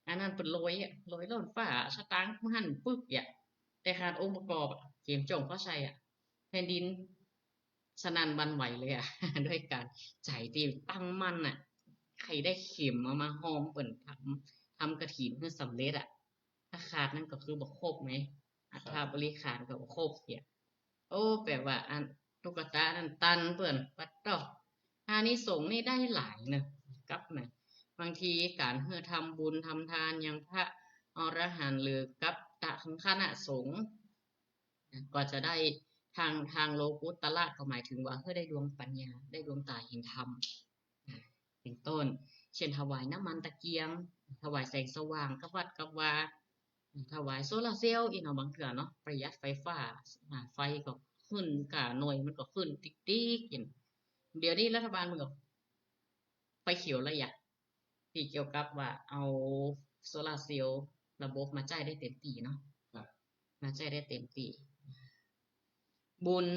อันนั้นเปิ้นโรยอะ โรยล้นฟ้า สตางค์หั้นปึกอะ แต่ขาดองค์ประกอบอะ เข็มจ๋งเข้าใส่อะ แผ่นดินสนั่นหวั่นไหวเลยอะ ด้วยก๋านใจ๋ตี้ตั้งมั่นอะ ใค่ได้เข็มเอามาห้อมเปิ้นทำ ทำกฐินหื้อสำเร็จอะ ถ้าขาดนั้นก็คือบ่ครบไง อัฐบริขารก็บ่ครบเสีย โอ้ แปลว่าอันตุ๊กตานั้นตันเปิ้น ปัดโต้ อานิสงส์นี่ได้หลายเนอะ กับนะ บางทีก๋านหื้อทำบุญทำทานอย่างพระอรหันต์หรือกับตะ คณะสงฆ์ ก็จะได้ตาง ตางโลกุตตระ ก็หมายถึงว่า เออ ได้ดวงปัญญา ได้ดวงต๋าเห็นธรรม อ่า เป๋นต้น เช่น ถวายน้ำมันตะเกียง ถวายแสงสว่างกับวัดกับวา ถวายโซลาร์เซลล์อี้เนาะ บางเทื่อเนาะ ประหยัดไฟฟ้า อ่า ไฟก็ขึ้น ก้าหน่วยมันก็ขึ้นติ๊กๆ อย่าง เดี๋ยวนี้รัฐบาลมันก็ไฟเขียวแล้วอะ ตี้เกี่ยวกับว่าเอาโซลาร์เซลล์ระบบมาใจ๊ได้เต็มตี้เนาะ ครับ มาใจ๊ได้เต็มตี้ บุญ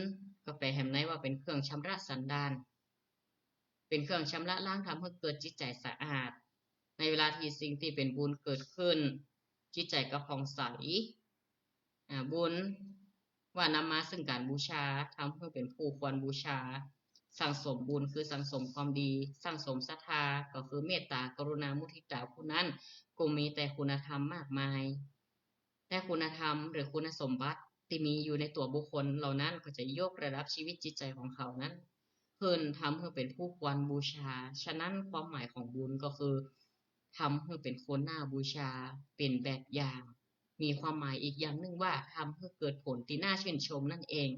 ก็แปลแหมในว่าเป๋นเครื่องชำระสันดาน เป๋นเครื่องชำระล้าง ทำหื้อเกิดจิตใจ๋สะอาด ในเวลาตี้สิ่งตี้เป๋นบุญเกิดขึ้น จิตใจ๋ก็ผ่องใส อ่า บุญว่านำมาซึ่งก๋านบูชา ทำหื้อเป๋นผู้ควรบูชา สั่งสมบุญคือสั่งสมความดี สั่งสมศรัทธา ก็คือเมตตา กรุณา มุทิตา ผู้นั้นก็มีแต่คุณธรรมมากมาย แต่คุณธรรมหรือคุณสมบัติตี้มีอยู่ในตั๋วบุคคลเหล่านั้นก็จะยกระดับชีวิตจิตใจ๋ของเขานั้นขึ้น ทำหื้อเป๋นผู้ควรบูชา ฉะนั้นความหมายของบุญก็คือ ทำหื้อเป๋นคนน่าบูชา เป๋นแบบอย่าง มีความหมายอีกอย่างนึ่งว่า ทำหื้อเกิดผลตี้น่าชื่นชมนั่นเอง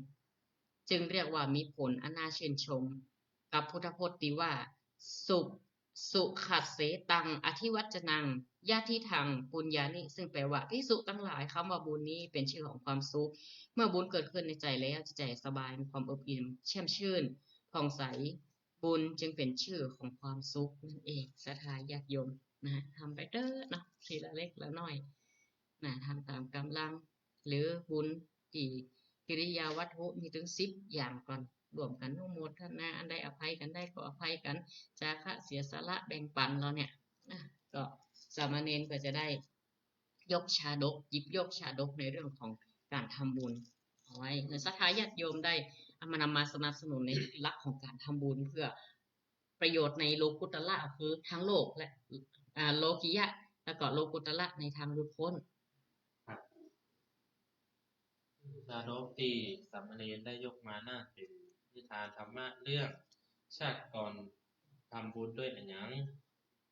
จึงเรียกว่ามีผลอันน่าชื่นชม กับพุทธพจน์ตี้ว่า สุ สุขัสเสตัง อธิวัจจนัง ยะทิทัง ปุญญานิ ซึ่งแปลว่า ภิกษุตังหลาย คำว่าบุญนี้เป๋นจื้อของความสุข เมื่อบุญเกิดขึ้นในใจ๋แล้ว จิตใจ๋สบาย มีความเอิบอิ่ม แจ่มชื่น ผ่องใส บุญจึงเป๋นจื้อของความสุขนั่นเอง ศรัทธาญาติโยมนะ ทำไปเต๊อะเนาะ ทีละเล็กละน้อยนะ ทำต๋ามก๋ำลัง หรือบุญตี้กิริยาวัตถุมีตึงสิบอย่างก่อน ร่วมกั๋นอนุโมทนา อันใดอภัยกั๋นได้ก็อภัยกั๋น จาคะเสียสละแบ่งปั๋นเฮาเนี่ยนะ ก็สามเณรก็จะได้ยกชาดก หยิบยกชาดกในเรื่องของก๋านทำบุญเอาไว้ หื้อศรัทธาญาติโยมได้เอามานำมาสนับสนุนในหลักของก๋านทำบุญ เพื่อประโยชน์ในโลกุตตระ คือทางโลกและ อ่า โลกิยะ แล้วก็โลกุตตระในทางหลุดพ้น ครับ ชาดกตี้สามเณรได้ยกมานั้นเป๋นนิทานธรรมะเรื่องชาติก่อนทำบุญด้วยอะหยัง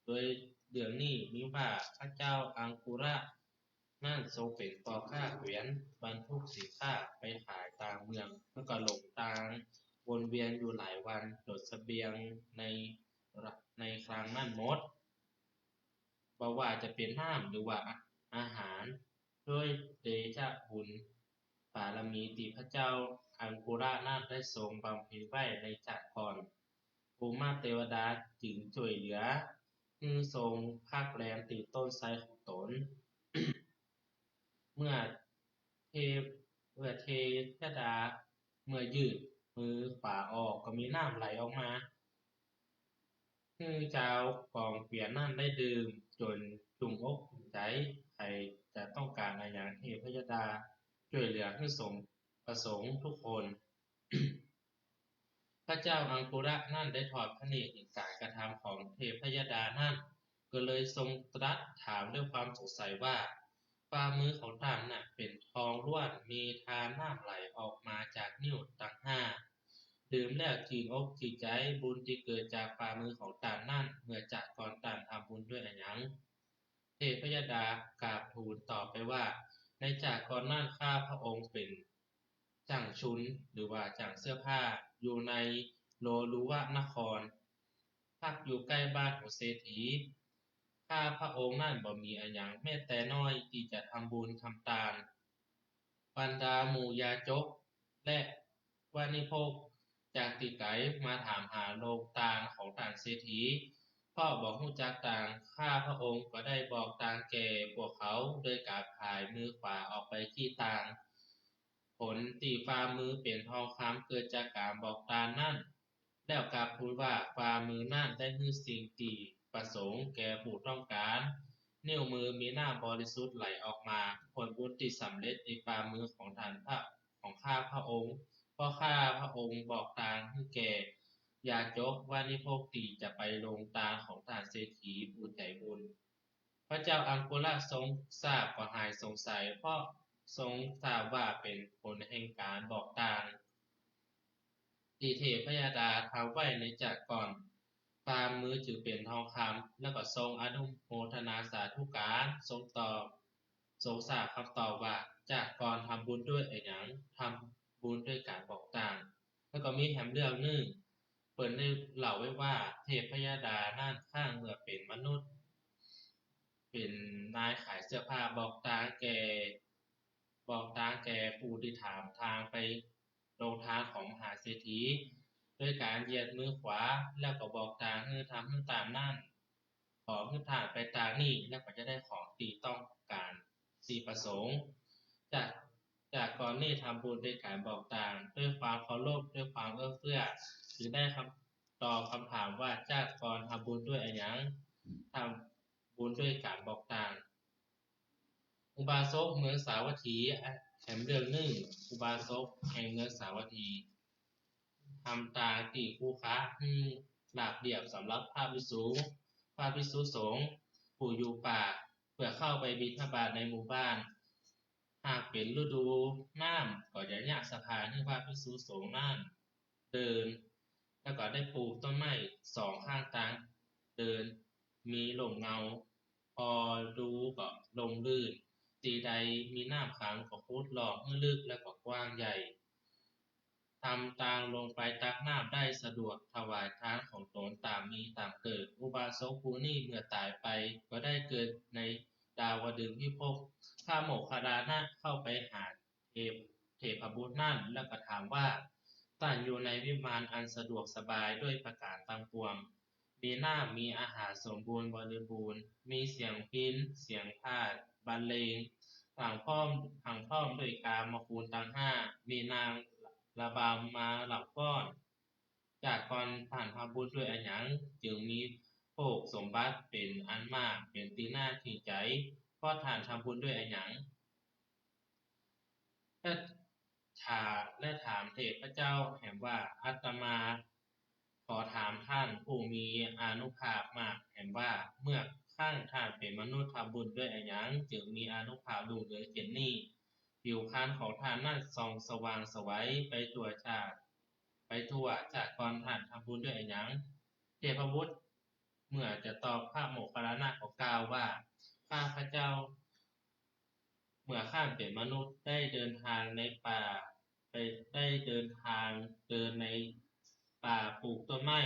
โดยเรื่องนี้มีว่าพระเจ้าอังคุระนั้นทรงเป๋นป้อค้าเกวียน บรรทุกสินค้าไปขายต่างเมือง แล้วก็หลงตางวนเวียนอยู่หลายวัน จนเสบียงใน ในคลังนั้นหมด บ่ว่าจะเป๋นน้ำหรือว่าอาหาร ด้วยเดชะบุญบารมีตี้พระเจ้าอังคุระนั้นได้ทรงบำเพ็ญไว้ในชาติก่อน ภูมิเทวดาจึงจ้วยเหลือ หื้อทรงพักแรมตี้ต้นไทรของต๋น เมื่อเทพ เมื่อเทพยดา เมื่อยืดมือขวาออกก็มีน้ำไหลออกมา หื้อจาวกองเกวียนนั้นได้ดื่ม จนจุ่มอกจุ่มใจ๋ ใผจะต้องก๋านอะหยังเทพยดาจ้วยเหลือหื้อสมประสงค์ทุกคน พระเจ้าอังคุระนั้นได้ทอดพระเนตรเห็นก๋านกระทำของเทพยดานั้น ก็เลยทรงตรัสถามด้วยความสงสัยว่า ฝ่ามือของต้านน่ะเป๋นทองล้วน มีทานน้ำไหลออกมาจากนิ้วตังห้า ดื่มแล้วจืนอกจืนใจ๋ บุญตี้เกิดจากฝ่ามือของต้านนั้น เมื่อจาติก่อนต้านทำบุญด้วยอะหยัง เทพยดากราบทูลตอบไปว่า ในจาติก่อนนั้นข้าพระองค์เป๋นจ้างชุน หรือว่าจ้างเสื้อผ้า อยู่ในโลลุวะนคร พักอยู่ใก้บ้านของเศรษฐี ข้าพระองค์นั้นบ่มีอะหยังแม้แต่น้อยตี้จะทำบุญทำตาน บรรดาหมู่ยาจกและวานิพกจากตี้ไก๋มาถามหาโรงตานของต้านเศรษฐี เพราะบ่ฮู้จักตาง ข้าพระองค์ก็ได้บอกตางแก่พวกเขา โดยก๋านผายมือขวาออกไปจี้ตาง ผลตี้ฝ่ามือเป๋นทองคำเกิดจากก๋านบอกตานนั้น แล้วกราบทูลว่า ฝ่ามือนั้นได้หื้อสิ่งตี้ประสงค์แก่ผู้ต้องก๋าน นิ้วมือมีน้ำบริสุทธิ์ไหลออกมา ผลบุญตี้สำเร็จในฝ่ามือของต้านพระ ของข้าพระองค์ เพราะข้าพระองค์บอกตางหื้อแก่ยาจกวานิพกตี้จะไปโรงตานของต้านเศรษฐีผู้ใจ๋บุญ พระเจ้าอังคุระทรงทราบก็หายสงสัย เพราะทรงทราบว่าเป๋นผลแห่งก๋านบอกตาง ตี้เทพยดาทำไว้ในจาติก่อน ฝ่ามือจึงเป๋นทองคำ แล้วก็ทรงอนุโมทนาสาธุก๋าน ทรงตอบ ทรงทราบคำตอบว่า จาติก่อนทำบุญด้วยอะหยัง ทำบุญด้วยก๋านบอกตาง แล้วก็มีแหมเรื่องนึ่ง เปิ้นได้เล่าไว้ว่า เทพยดานั้นครั้งเมื่อเป๋นมนุษย์ เป๋นนายขายเสื้อผ้า บอกตางแก่ บอกตางแก่ผู้ตี้ถามตางไปโรงตานของมหาเศรษฐี โดยก๋านเหยียดมือขวา แล้วก็บอกตางหื้อทำหื้อตานนั้น ขอหื้อตานไปตางนี้ แล้วก็จะได้ของตี้ต้องก๋านตี้ประสงค์ จาติ จาติก่อนนี้ทำบุญด้วยก๋านบอกตาง ด้วยความเคารพ ด้วยความเอื้อเฟื้อ จึงได้คำ ตอบคำถามว่า จาติก่อนทำบุญด้วยอะหยัง ทำบุญด้วยก๋านบอกตาง อุบาสกเมืองสาวัตถี แหมเรื่องนึ่ง อุบาสกแห่งเมืองสาวัตถี ทำตางตี้คุขระหื้อราบเรียบสำหรับพระภิกษุ พระภิกษุสงฆ์ผู้อยู่ป่า เพื่อเข้าไปบิณฑบาตในหมู่บ้าน หากเป๋นฤดูน้ำก็จะเยียะสะพานหื้อพระภิกษุสงฆ์นั้นเดิน แล้วก็ได้ปูกต้นไม้สองข้างตางเดิน มีร่มเงา ปอดูก็ร่มรื่น ตี้ใดมีน้ำขังก็ขุดลอกหื้อลึกแล้วก็กว้างใหญ่ ทำตางลงไปตักน้ำได้สะดวก ถวายทานของตนต๋ามมีต๋ามเกิด อุบาสกผู้นี้เมื่อต๋ายไปก็ได้เกิดในดาวดึงส์พิภพ พระโมคคัลลานะเข้าไปหาเทพ เทพบุตรนั้นแล้วก็ถามว่า ต้านอยู่ในวิมานอันสะดวกสบายด้วยประก๋านตังปวง มีน้ำมีอาหารสมบูรณ์บริบูรณ์ มีเสียงพิณ เสียงพาทย์บรรเลง พรั่งพร้อม พรั่งพร้อมด้วยกามคุณตังห้า มีนางระบำมาเหล่าก้อน จากก่อนต้านทำบุญด้วยอะหยัง จึงมีโภคสมบัติเป๋นอันมาก เป๋นตี้น่าชื่นใจ๋ เพราะต้านทำบุญด้วยอะหยัง และถา และถามเทพเจ้าแหมว่า อาตมาขอถามต้านผู้มีอานุภาพมากแหมว่า เมื่อครั้งต้านเป๋นมนุษย์ทำบุญด้วยอะหยัง จึงมีอานุภาพรุ่งเรืองเช่นนี้ ผิวพรรณของต้านนั้นส่องสว่างไสวไปทั่วจาก ไปทั่ว จากก่อนต้านทำบุญด้วยอะหยัง เทพบุตรเมื่อจะตอบพระโมคคัลลานะก็กล่าวว่า ข้าพเจ้า เมื่อข้าเป๋นมนุษย์ได้เดินทางในป่า ไป ได้เดินทางเดินในป่าปูกต้นไม้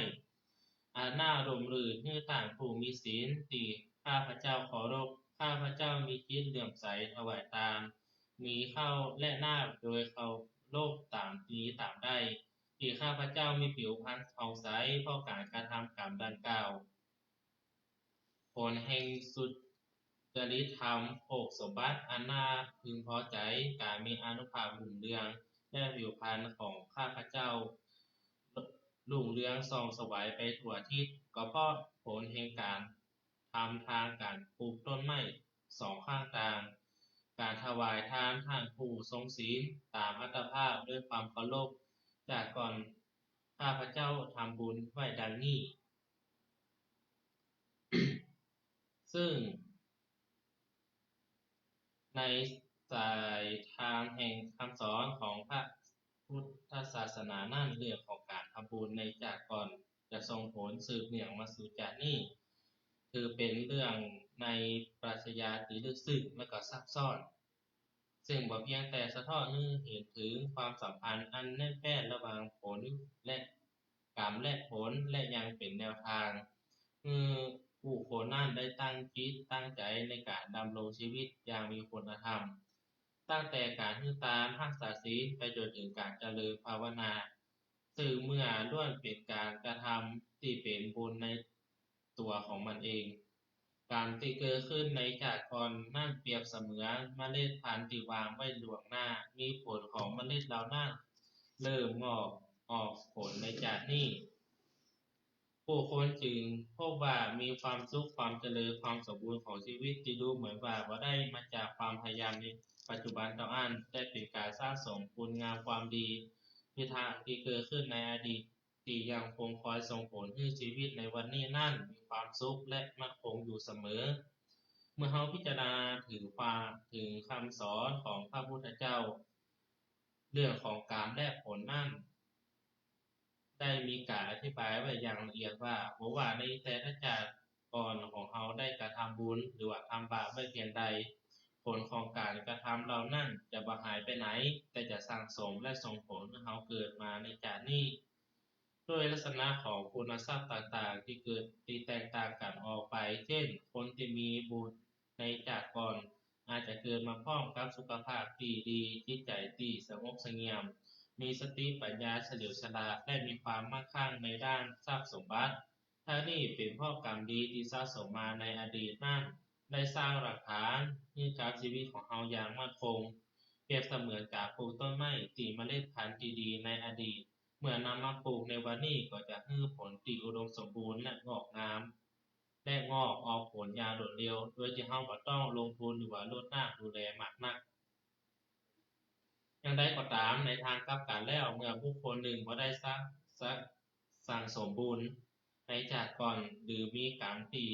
อันน่าร่มรื่นหื้อต้านผู้มีศีล ตี้ข้าพเจ้าเคารพ ข้าพเจ้ามีจิตเลื่อมใสถวายตาม มีข้าวและน้ำโดยเคารพต๋ามมีต๋ามได้ ตี้ข้าพเจ้ามีผิวพรรณผ่องใสเพราะก๋านกระทำกรรมดังกล่าว ผลแห่งสุจริตธรรม โภคสมบัติอันน่าพึงพอใจ๋ ก๋านมีอานุภาพรุ่งเรือง และผิวพรรณของข้าพเจ้ารุ่งเรืองส่องไสวไปทั่วทิศ ก็เพราะผลแห่งก๋านทำตางก๋านปูกต้นไม้สองข้างตาง ก๋านถวายทานต้านผู้ทรงศีลต๋ามอัตภาพด้วยความเคารพ จากก่อนข้าพเจ้าทำบุญไว้ดังนี้ ซึ่งในสายทางแห่งคำสอนของพระพุทธศาสนานั้น เรื่องของก๋านทำบุญในจากก่อนจะส่งผลสืบเนื่องมาสู่จากนี้ ถือเป๋นเรื่องในปรัชญาตี้ลึกซึ้งและก็ซับซ้อน ซึ่งบ่เพียงแต่สะท้อนหื้อเห็นเถิงความสัมพันธ์อันแน่นแฟ้นระหว่างผลและ กรรมและผล และยังเป๋นแนวตางหื้อบุคคลนั้นได้ตั้งจิตตั้งใจ๋ในก๋านดำรงชีวิตอย่างมีคุณธรรม ตั้งแต่ก๋านหื้อตาน ฮักษาศีล ไปจ๋นเถิงก๋านเจริญภาวนา ซึ่งเมื่อล้วนเป๋นก๋านกระทำตี้เป๋นบุญในตั๋วของมันเอง กรรมตี้เกิดขึ้นในจากก่อนนั้นเปรียบเสมือนเมล็ดพันธุ์ตี้วางไว้ล่วงหน้า มีผลของเมล็ดเหล่านั้นเริ่มงอกออกผลในจากนี้ บุคคลจึงพบว่ามีความสุข ความเจริญ ความสมบูรณ์ของชีวิตตี้ดูเหมือนว่าบ่ได้มาจากความพยายามในปัจจุบันเต้าอั้น แต่เป๋นก๋านสะสมคุณงามความดีตี้ทางตี้เกิดขึ้นในอดีต ตี้ยังคงคอยส่งผลหื้อชีวิตในวันนี้นั้นมีความสุขและมั่นคงอยู่เสมอ เมื่อเฮาพิจารณาเถิงความ เถิงคำสอนของพระพุทธเจ้า เรื่องของกรรมและผลนั้น ได้มีก๋านอธิบายไว้อย่างละเอียดว่า บ่ว่าในแต่ละจากก่อนของเฮาได้กระทำบุญหรือว่าทำบาปไว้เพียงใด ผลของก๋านกระทำเหล่านั้นจะบ่หายไปไหน แต่จะสั่งสมและส่งผลหื้อเฮาเกิดมาในจากนี้ ด้วยลักษณะของคุณทรัพย์ต่างๆ ตี้เกิด ตี้แตกต่างกั๋นออกไป เช่น คนตี้มีบุญในจากก่อน อาจจะเกิดมาพร้อมกับสุขภาพตี้ดี จิตใจ๋ตี้สงบเสงี่ยม มีสติปัญญาเฉลียวฉลาด และมีความมั่งคั่งในด้านทรัพย์สมบัติ ทั้งนี้เป๋นเพราะกรรมดีตี้สะสมมาในอดีตนั้น ได้สร้างรากฐานหื้อกับชีวิตของเฮาอย่างมั่นคง เปรียบเสมือนก๋านปลูกต้นไม้ตี้เมล็ดพันธุ์ตี้ดีในอดีต เมื่อนำมาปลูกในวันนี้ก็จะหื้อผลตี้อุดมสมบูรณ์และงอกงาม และงอกออกผลอย่างรวดเร็ว โดยตี้เฮาบ่ต้องลงทุนหรือว่ารดน้ำดูแลมากนัก อย่างใดก็ต๋าม ในตางกลับกั๋นแล้ว เมื่อบุคคลหนึ่งบ่ได้สะ สะ สั่งสมบุญในจากก่อน หรือมีกรรมตี้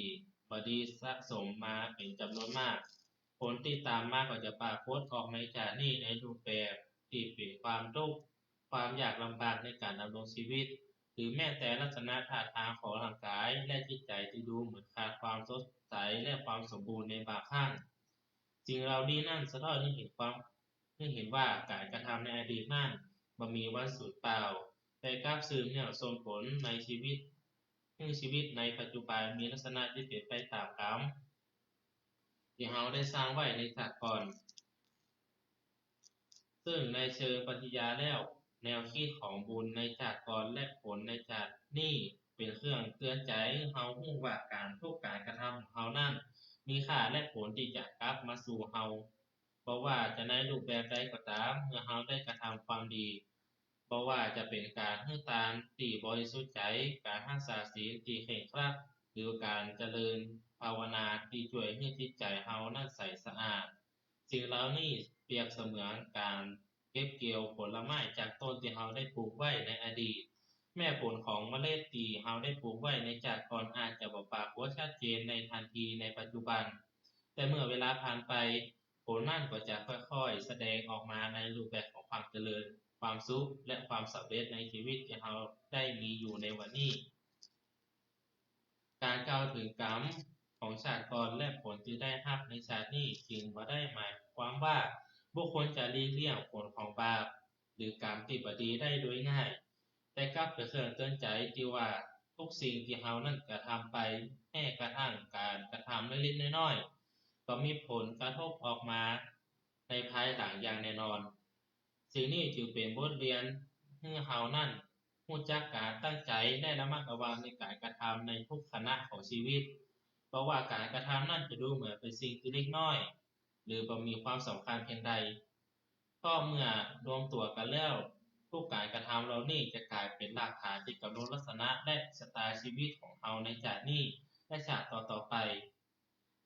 บ่ดีสะสมมาเป๋นจ๋ำนวนมาก ลตี้ต๋ามมาก็จะปรากฏออกในจาตินี้ในรูปแบบตี้เป๋นความตุ๊กข์ ความยากลำบากในก๋านดำรงจีวิต หรือแม้แต่ลักษณะท่าตางของร่างก๋ายและจิตใจ๋ตี้ดูเหมือนขาดความสดใสและความสมบูรณ์ในบางครั้ง สิ่งเหล่านี้นั้นสะท้อนหื้อเห็นความ หื้อเห็นว่าก๋านกระทำในอดีตนั้นบ่มีวันสูญเปล่า แต่กลับสืบเนื่องส่งผลในจีวิต หื้อจีวิตในปัจจุบันมีลักษณะตี้เป๋นไปต๋ามก๋รรมตี้เฮาได้สร้างไว้ในจาติก่อน ซึ่งในเชิงปรัชญาแล้ว แนวกึ๊ดของบุญในจาติก่อนและผลในจาตินี้เป๋นเครื่องเตื๋อนใจ๋หื้อเฮาฮู้ว่าก๋านทุกก๋านกระทำของเฮานั้น มีค่าและผลตี้จะกลับมาสู่เฮา บ่ว่าจะในรูปแบบใดก็ต๋าม เมื่อเฮาได้กระทำความดี บ่ว่าจะเป๋นก๋านหื้อตานตี้บริสุทธิ์ใจ๋ ก๋านฮักษาศีลตี้เคร่งครัด หรือก๋านเจริญภาวนาตี้จ้วยหื้อจิตใจ๋เฮานั้นใสสะอาด สิ่งเหล่านี้เปรียบเสมือนก๋านเก็บเกี่ยวผลไม้จากต้นตี้เฮาได้ปลูกไว้ในอดีต แม้ผลของเมล็ดตี้เฮาได้ปลูกไว้ในจาติก่อนอาจจะบ่ปรากฏชัดเจนในตันทีในปัจจุบัน แต่เมื่อเวลาผ่านไป ผลนั้นก็จะค่อยๆ แสดงออกมาในรูปแบบของความเจริญ ความสุข และความสำเร็จในจีวิตตี้เฮาได้มีอยู่ในวันนี้ ก๋านกล่าวเถิงก๋รรมของจาติก่อนและผลตี้ได้ฮับในจาตินี้ จึงบ่ได้หมายความว่าบุคคลจะหลีกเลี่ยงผลของบาป หรือกรรมตี้บ่ดีได้โดยง่าย แต่กลับเป๋นเครื่องเตื๋อนใจ๋ตี้ว่าทุกสิ่งตี้เฮานั้นกระทำไป แม้กระทั่งก๋านกระทำเล็กๆ น้อยๆ ก็มีผลกระทบออกมาในภายหลังอย่างแน่นอน สิ่งนี้จึงเป๋นบทเรียนหื้อเฮานั้นฮู้จักก๋านตั้งใจ๋และระมัดระวังในก๋านกระทำในทุกขณะของจีวิต เพราะว่าก๋านกระทำนั้นจะดูเหมือนเป๋นสิ่งตี้เล็กน้อย หรือบ่มีความสำคัญเพียงใด เพราะเมื่อรวมตั๋วกั๋นแล้ว ทุกก๋านกระทำเหล่านี้จะก๋ายเป๋นรากฐานตี้กำหนดลักษณะและชะตาจีวิตของเฮาในจาตินี้และจาติต่อๆ ไป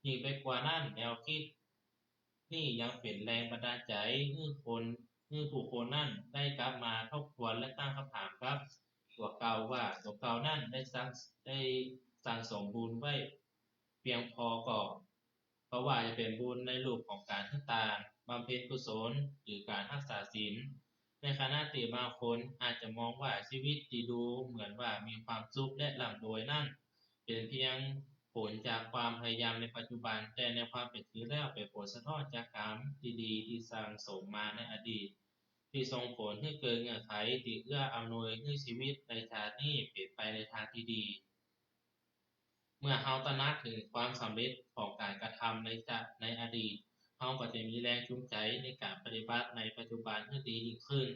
ยิ่งไปกว่านั้น แนวกึ๊ดนี้ยังเป๋นแรงบันดาลใจ๋หื้อคน หื้อผู้คนนั้นได้กลับมาทบทวนและตั้งกำถามกับตั๋วเก่าว่าตั๋วเก่านั้นได้สั่ง ได้สั่งสมบุญไว้เปียงพอก่อ บ่ว่าจะเป๋นบุญในรูปของก๋านหื้อตาน บำเพ็ญกุศล หรือก๋านฮักษาศีล ในขณะตี้บางคนอาจจะมองว่าจีวิตตี้ดูเหมือนว่ามีความสุขและร่ำรวยนั้น เป๋นเพียงผลจากความพยายามในปัจจุบัน แต่ในความเป๋นจริงแล้วเป๋นผลสะท้อนจากกรรมตี้ดีตี้สั่งสมมาในอดีต ตี้ส่งผลหื้อเกิดเงื่อนไขตี้เอื้ออำนวยหื้อจีวิตในจาตินี้เป๋นไปในตางตี้ดี เมื่อเฮาตระหนักเถิงความสำเร็จของก๋านกระทำในจาติ ในอดีต เฮาก็จะมีแรงจูงใจ๋ในก๋านปฏิบัติในปัจจุบันหื้อดียิ่งขึ้น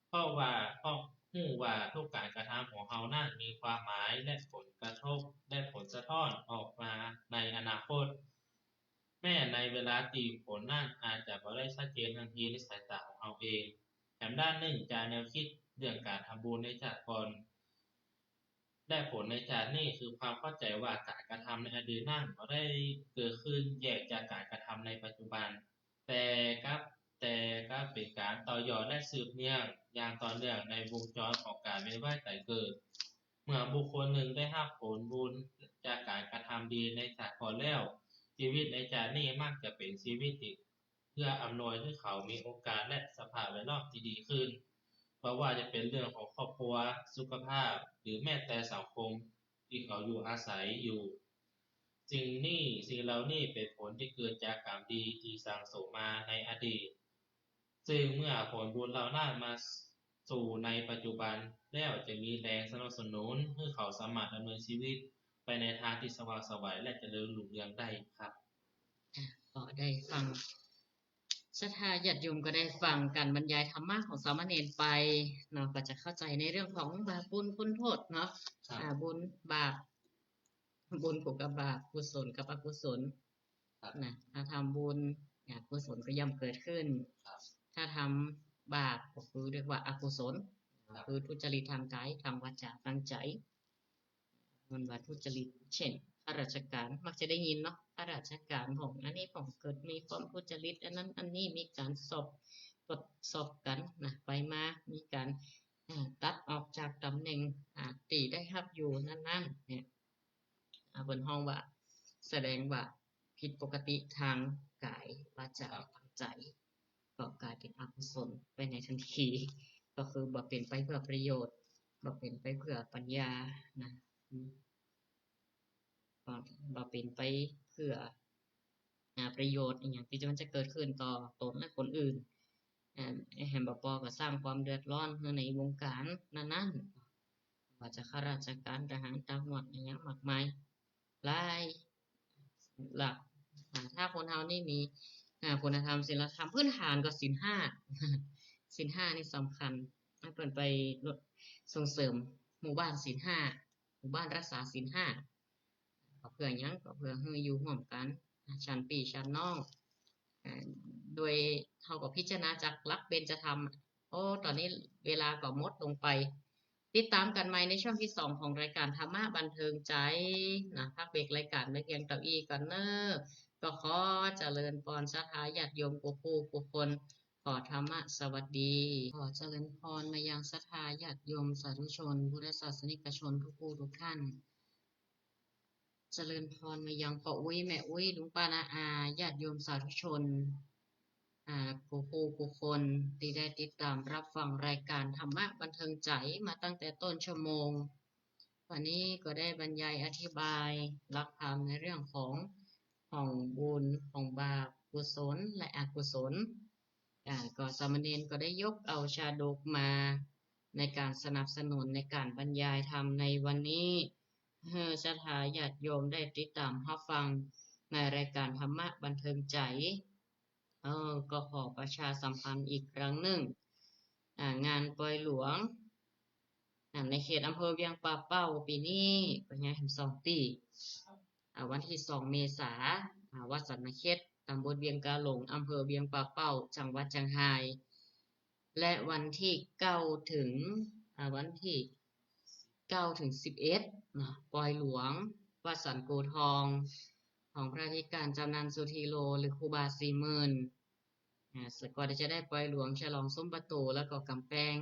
เพราะว่า เพราะฮู้ว่าทุกก๋านกระทำของเฮานั้นมีความหมายและผลกระทบ และผลสะท้อนออกมาในอนาคต แม้ในเวลาตี้ผลนั้นอาจจะบ่ได้ชัดเจนตันทีในสายต๋าของเฮาเอง แถมด้านหนึ่งจากแนวกึ๊ดเรื่องก๋านทำบุญในจาติก่อน และผลในจาตินี้คือความเข้าใจ๋ว่าก๋านกระทำในอดีตนั้นบ่ได้เกิดขึ้นแยกจากก๋านกระทำในปัจจุบัน แต่กลับ แต่กลับเป๋นก๋านต่อยอดและสืบเนื่องอย่างต่อเนื่องในวงจรของก๋านเวียนว่ายต๋ายเกิด เมื่อบุคคลหนึ่งได้ฮับผลบุญจากก๋านกระทำดีในจาติก่อนแล้ว จีวิตในจาตินี้มักจะเป๋นจีวิตตี้เอื้ออำนวยหื้อเขามีโอกาสและสภาพแวดล้อมตี้ดีขึ้น บ่ว่าจะเป๋นเรื่องของครอบครัว สุขภาพ หรือแม้แต่สังคมตี้เขาอยู่อาศัยอยู่ สิ่งนี้ สิ่งเหล่านี้เป๋นผลตี้เกิดจากกรรมดีตี้สั่งสมมาในอดีต ซึ่งเมื่อผลบุญเหล่านั้นมาสู่ในปัจจุบันแล้วจะมีแรงสนับสนุนหื้อเขาสามารถดำเนินจีวิตไปในตางตี้สว่างไสวและเจริญรุ่งเรืองได้ครับ อ่ะ ก็ได้ฟัง ศรัทธาญาติโยมก็ได้ฟังก๋านบรรยายธรรมะของสามเณรไปเนาะ ก็จะเข้าใจ๋ในเรื่องของบาปบุญคุณโทษเนาะ ครับ อ่า บุญบาป บุญกับอกุศล กับอกุศล ครับ นะ ถ้าทำบุญ อกุศลก็ย่อมเกิดขึ้น ครับ ถ้าทำบาปก็คือเรียกว่าอกุศล ครับ คือทุจริตตางก๋าย ตางวาจ๋า ตางใจ๋ มันว่าทุจริต เช่น ข้าราชก๋าน มักจะได้ยินเนาะ ข้าราชก๋านของอันนี้ของเกิดมีความทุจริต อันนั้นอันนี้ มีก๋านสอบ ตรวจสอบกั๋นนะ ไปมา มีก๋าน อ่า ตัดออกจากต๋ำแหน่ง อ่า ตี้ได้ฮับอยู่นั้นๆ เนี่ย อ่า เปิ้นฮ้องว่า แสดงว่า ผิดปกติตางก๋าย วาจ๋า ครับ ตางใจ๋ ก็ก๋ายเป๋นอกุศลไปในตันที ก็คือบ่เป๋นไปเปื้อประโยชน์ บ่เป๋นไปเปื้อปัญญานะ อืม บ่ บ่เป๋นไปเปื้อ อ่า ประโยชน์อะหยังตี้มันจะเกิดขึ้นต่อตนและคนอื่น อ่า แหมบ่ปอก็สร้างความเดือดร้อนในวงก๋านนั้นๆ บ่ว่าจะข้าราชก๋าน ทหาร ตำรวจ อะหยังมากมาย หลายหลาก อ่า ถ้าคนเฮานี่มี อ่า คุณธรรม ศีลธรรม พื้นฐานก็ศีลห้า ศีลห้านี่สำคัญ หื้อเปิ้นไปส่งเสริมหมู่บ้านศีลห้า หมู่บ้านรักษาศีลห้า ก็เปื้อหยัง ก็เปื้อหื้ออยู่ฮ่วมกั๋น อ่า ฉันปี้ฉันน้อง อ่า โดยเฮาก็พิจารณาจากหลักเบญจธรรม โอ้ ต๋อนนี้เวลาก็หมดลงไป ติดต๋ามกั๋นใหม่ในช่วงตี้สองของรายก๋านธรรมะบันเทิงใจ๋นะ พักเบรกรายก๋านไว้เพียงเต้าอี้ก่อนเน่อ ก็ขอเจริญพรศรัทธาญาติโยมกู้ผู้กู้คน ขอธรรมะสวัสดี ขอเจริญพรมายังศรัทธาญาติโยมสาธุชน พุทธศาสนิกชนทุกผู้ทุกท่าน เจริญพรมายังป้ออุ๊ย แม่อุ๊ย ลุงป้าน้าอา ญาติโยมสาธุชน อ่า กู้ผู้กู้คนตี้ได้ติดต๋ามรับฟังรายก๋านธรรมะบันเทิงใจ๋มาตั้งแต่ต้นชั่วโมง วันนี้ก็ได้บรรยายอธิบายหลักธรรมในเรื่องของฮ่องบุญ ฮ่องบาป กุศลและอกุศล อ่า ก็สามเณรก็ได้ยกเอาชาดกมาในก๋านสนับสนุนในก๋านบรรยายธรรมในวันนี้ หื้อศรัทธาญาติโยมได้ติดต๋ามฮับฟังในรายก๋านธรรมะบันเทิงใจ๋ เออ ก็ขอประชาสัมพันธ์อีกครั้งนึ่ง อ่า งานปอยหลวง อ่า ในเขตอำเภอเวียงป่าเป้าปี๋นี้ก็ย้ายแหมสองตี้ อ่า วันตี้สองเมษา อ่า วัดสันนาเข็ด ต๋ำบลเวียงกาหลง อำเภอเวียงป่าเป้า จังหวัดเจียงฮาย และวันตี้เก้าเถิง อ่า วันตี้เก้าเถิงสิบเอ็ดเนาะ ปอยหลวง วัดสันกู่ทอง ของพระอธิก๋ารย์จำนัน สุธีโล หรือครูบาสี่หมื่น อ่า สะก่อนจะได้ปอยหลวงฉลองซุ้มประตู๋แล้วก็ก๋ำแปง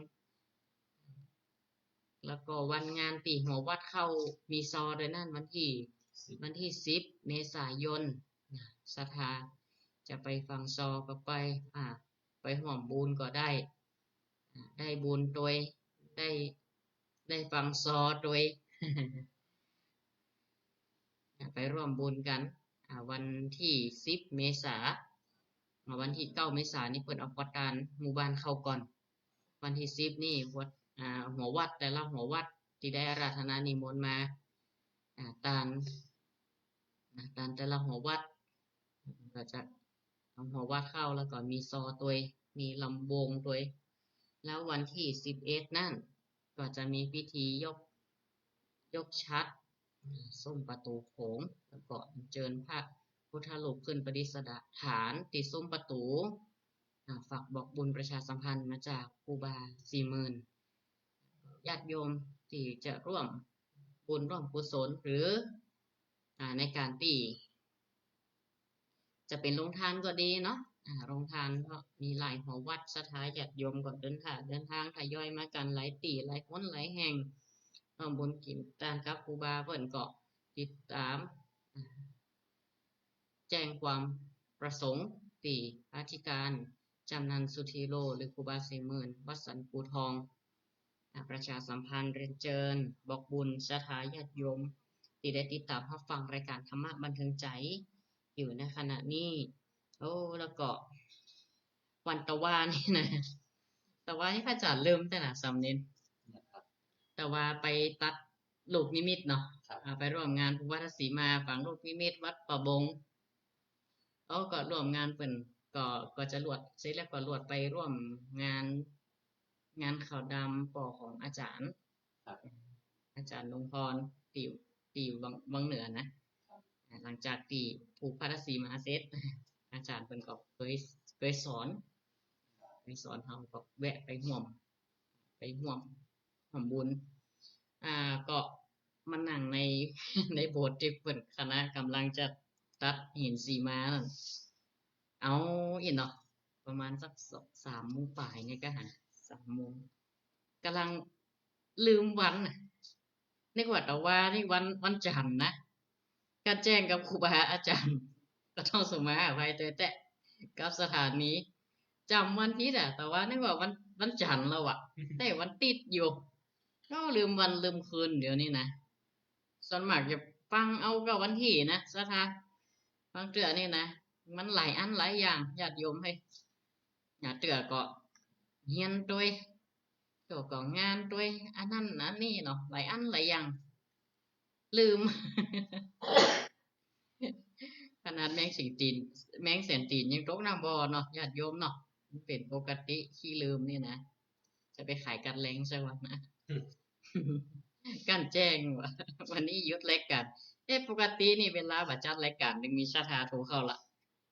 แล้วก็วันงานตี้หัววัดเข้ามีซอด้วยนั่น วันตี้ สิบ วันตี้สิบเมษายนนะ ศรัทธาจะไปฟังซอก็ไป อ่า ไปฮ่วมบุญก็ได้ อ่า ได้บุญตวย ได้ ได้ฟังซอตวย อ่า ไปร่วมบุญกั๋น อ่า วันตี้สิบเมษา อ่า วันตี้เก้าเมษานี่เปิ้นเอาปอตานหมู่บ้านเข้าก่อน วันตี้สิบนี่วัด อ่า หัววัด แต่ละหัววัดตี้ได้อาราธนานิมนต์มา อ่า ตาน อ่า ตานแต่ละหัววัด ก็จะเอาหัววัดเข้า แล้วก็มีซอตวย มีลำวงตวย แล้ววันตี้สิบเอ็ดนั่น ก็จะมีพิธียก ยกฉัตร อ่า ซุ้มประตู๋โขง แล้วก็อัญเจิญพระพุทธรูปขึ้นประดิษฐานตี้ซุ้มประตู๋ อ่า ฝากบอกบุญประชาสัมพันธ์มาจากครูบาสี่หมื่น ญาติโยมตี้จะร่วมบุญร่วมกุศล หรือ อ่า ในก๋านตี้ จะเป๋นโฮงตานก็ดีเนาะ อ่า โฮงตานก็มีหลายหัววัด ศรัทธาญาติโยมก็เดินทาง เดินตางทยอยมากั๋นหลายตี้ หลายคน หลายแห่ง ร่วมบุญกิ๋นตานกับครูบาเปิ้นก็ติดต๋าม อ่า แจ้งความประสงค์ตี้อธิก๋ารย์จำนัน สุธีโล หรือครูบาสี่หมื่น วัดสันกู่ทอง อ่า ประชาสัมพันธ์เรียนเจิญบอกบุญศรัทธาญาติโยมตี้ได้ติดต๋ามฮับฟังรายก๋านธรรมะบันเทิงใจ๋อยู่ในขณะนี้ โอ้ แล้วก็วันตะวานี่นะ ตะวานี่พระอาจ๋ารย์ลืมแต่นะ สามเณร ตะวาไปตัดลูกนิมิตเนาะ ครับ อ่า ไปร่วมงานภูวัฒนศรีมา ฝังลูกนิมิตวัดป่าบง เอ้า ก็ร่วมงานเปิ้น ก็ ก็จะลวด เสร็จแล้วก็ลวดไปร่วมงาน งานขาวดำป้อของอาจ๋ารย์ ครับ อาจ๋ารย์ลุงพร ตี้ ตี้วัง วังเหนือนะ ครับ อ่า หลังจากตี้ผูกพระนศีมาเสร็จ อาจ๋ารย์เปิ้นก็เกย เกยสอน เกยสอนเฮาก็แวะไปฮ่วม ไปฮ่วม ฮ่วมบุญ อ่า ก็มานั่งใน ในโบสถ์ตี้เปิ้นคณะก่ำลังจะตัดหินสีมานั่น เอาอี้เนาะ ประมาณสักสอง สามโมงป๋ายไงก็หา สามโมง ก่ำลังลืมวันน่ะ นึกว่าตะวานี่วัน วันจันทร์นะ ก็แจ้งกับครูบาอาจ๋ารย์ ก็ต้องสุมาอภัยโตยแต๊ กับสถานี จ๋ำวันผิดอะ แต่ว่านึกว่าวัน วันจันทร์แล้วอะ แต่วันติ๊ดอยู่ ก็ลืมวันลืมคืนเดี๋ยวนี้นะ ส่วนมากจะฟังเอาก็วันตี้นะ ศรัทธา บางเตื้อนี่นะ มันหลายอันหลายอย่าง ญาติโยมเฮ้ย บางเตื้อก็เฮียนโตย เตื้อก็งานโตย อันนั้นอันนี้เนาะ หลายอันหลายอย่าง ลืม ขนาดแมงสิงตีน แมงแสนตีนยังตกน้ำบ่อเนาะ ญาติโยมเนาะ มันเป๋นปกติขี้ลืมนี่นะ จะไปขายกั๋นแลงสักวันนะ กั๋นแจ้งว่า วันนี้หยุดรายก๋าน เอ๊ะ ปกตินี่เวลาบ่าจัดรายก๋าน จึงมีศรัทธาโทรเข้าละ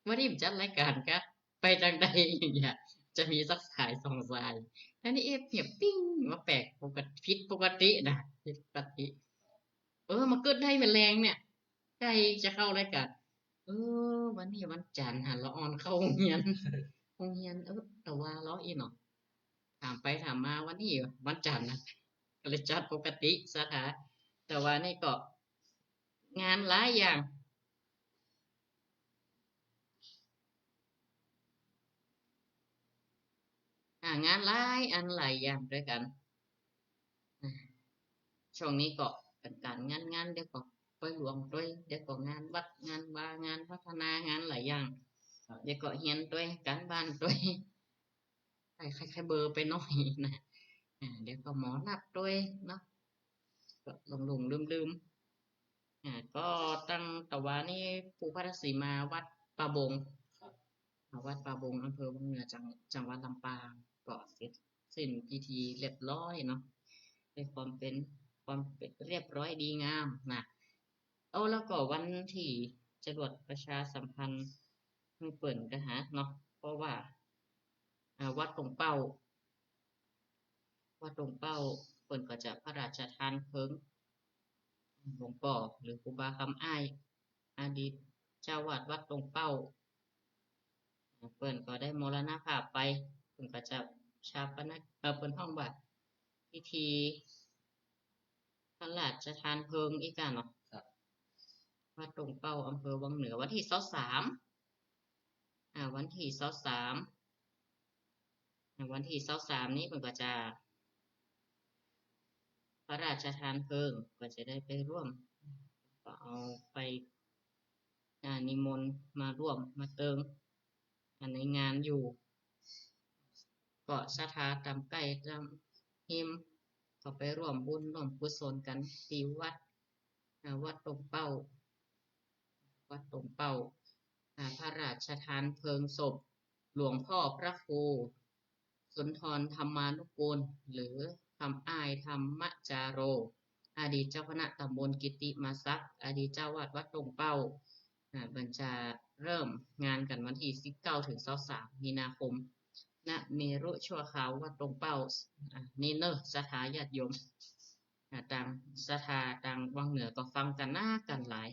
วันนี้บ่าจัดรายก๋านกะ ไปตางใดอย่างเงี้ย จะมีสักสายสองสาย อันนี้เอ๊ะ เงียบปิ้ง ว่าแปลกปกติ ผิดปกตินะ ผิดปกติ เออ มากึ๊ดได้เมื่อแลงเนี่ย ใกล้จะเข้ารายก๋าน เออ วันนี้วันจันทร์ หันละอ่อนเข้าโฮงเฮียน โฮงเฮียน เออ แต่ว่าเลาะอี้เนาะ ถามไปถามมา วันนี้วันจันทร์นะ ก็เลยจัดปกติศรัทธา แต่ว่านี่ก็งานหลายอย่าง อ่า งานหลายอันหลายอย่างตวยกั๋น อ่า ช่วงนี้ก็เป๋นก๋านงานๆ เดี๋ยวก็ปอยหลวงตวย เดี๋ยวก็งานวัด งานวา งานพัฒนา งานหลายอย่าง เดี๋ยวก็เฮียนตวย ก๋านบ้านตวย ใค่ๆ ใค่ๆ เบลอไปหน้อยนะ อ่า เดี๋ยวก็หมอนัดตวยเนาะ ก็หลงๆ ลืมๆ อ่า ก็ตั้งแต่ว่านี่ปู่พระนครราชสีมา วัดป่าบง ครับ อ่า วัดป่าบง อำเภอวังเหนือ จัง จังหวัดลำปาง ก็เสร็จสิ้นพิธีเรียบร้อยเนาะ ด้วยความเป๋น ความเป๋นเรียบร้อยดีงามนะ โอ้ แล้วก็วันตี้จะรวดประชาสัมพันธ์หื้อเปิ้นกั๋นหาเนาะ เพราะว่า อ่า วัดตงเป้า วัดตงเป้า เปิ้นก็จะพระราชทานเพลิง หลวงป้อหรือครูบาคำอ้าย อดีตเจ้าอาวาสวัดตงเป้า เปิ้นก็ได้มรณภาพไป เปิ้นก็จะฌาปนกิจ เอ่อ เปิ้นฮ้องว่าพิธีพระราชทานเพลิงอี้ก้าเนาะ ครับ วัดตงเป้า อำเภอวังเหนือ วันตี้ซาวสาม อ่า วันตี้ซาวสาม อ่า วันตี้ซาวสามนี้เปิ้นก็จะพระราชทานเพลิง ก็จะได้ไปร่วม ก็เอาไป อ่า นิมนต์มาร่วม มาเติง อ่า ในงานอยู่ ก็ศรัทธาต๋ามใก้ต๋ามฮิม ก็ไปร่วมบุญร่วมกุศลกั๋นตี้วัด อ่า วัดตงเป้า วัดตงเป้า อ่า พระราชทานเพลิงศพหลวงพ่อพระครูสุนทรธรรมานุกูล หรือคำอ้ายธรรมจาโร อดีตเจ้าคณะตำบลกิตติมศักดิ์ อดีตเจ้าอาวาสวัดตงเป้า อ่า เปิ้นจะเริ่มงานกั๋นวันตี้สิบเก้า เถิงซาวสาม มีนาคม ณ เมรุชั่วคราววัดตงเป้า อ่า นี่เน่อ ศรัทธาญาติโยม อ่า ตางศรัทธาตางวังเหนือก็ฟังกั๋นนักกั๋นหลาย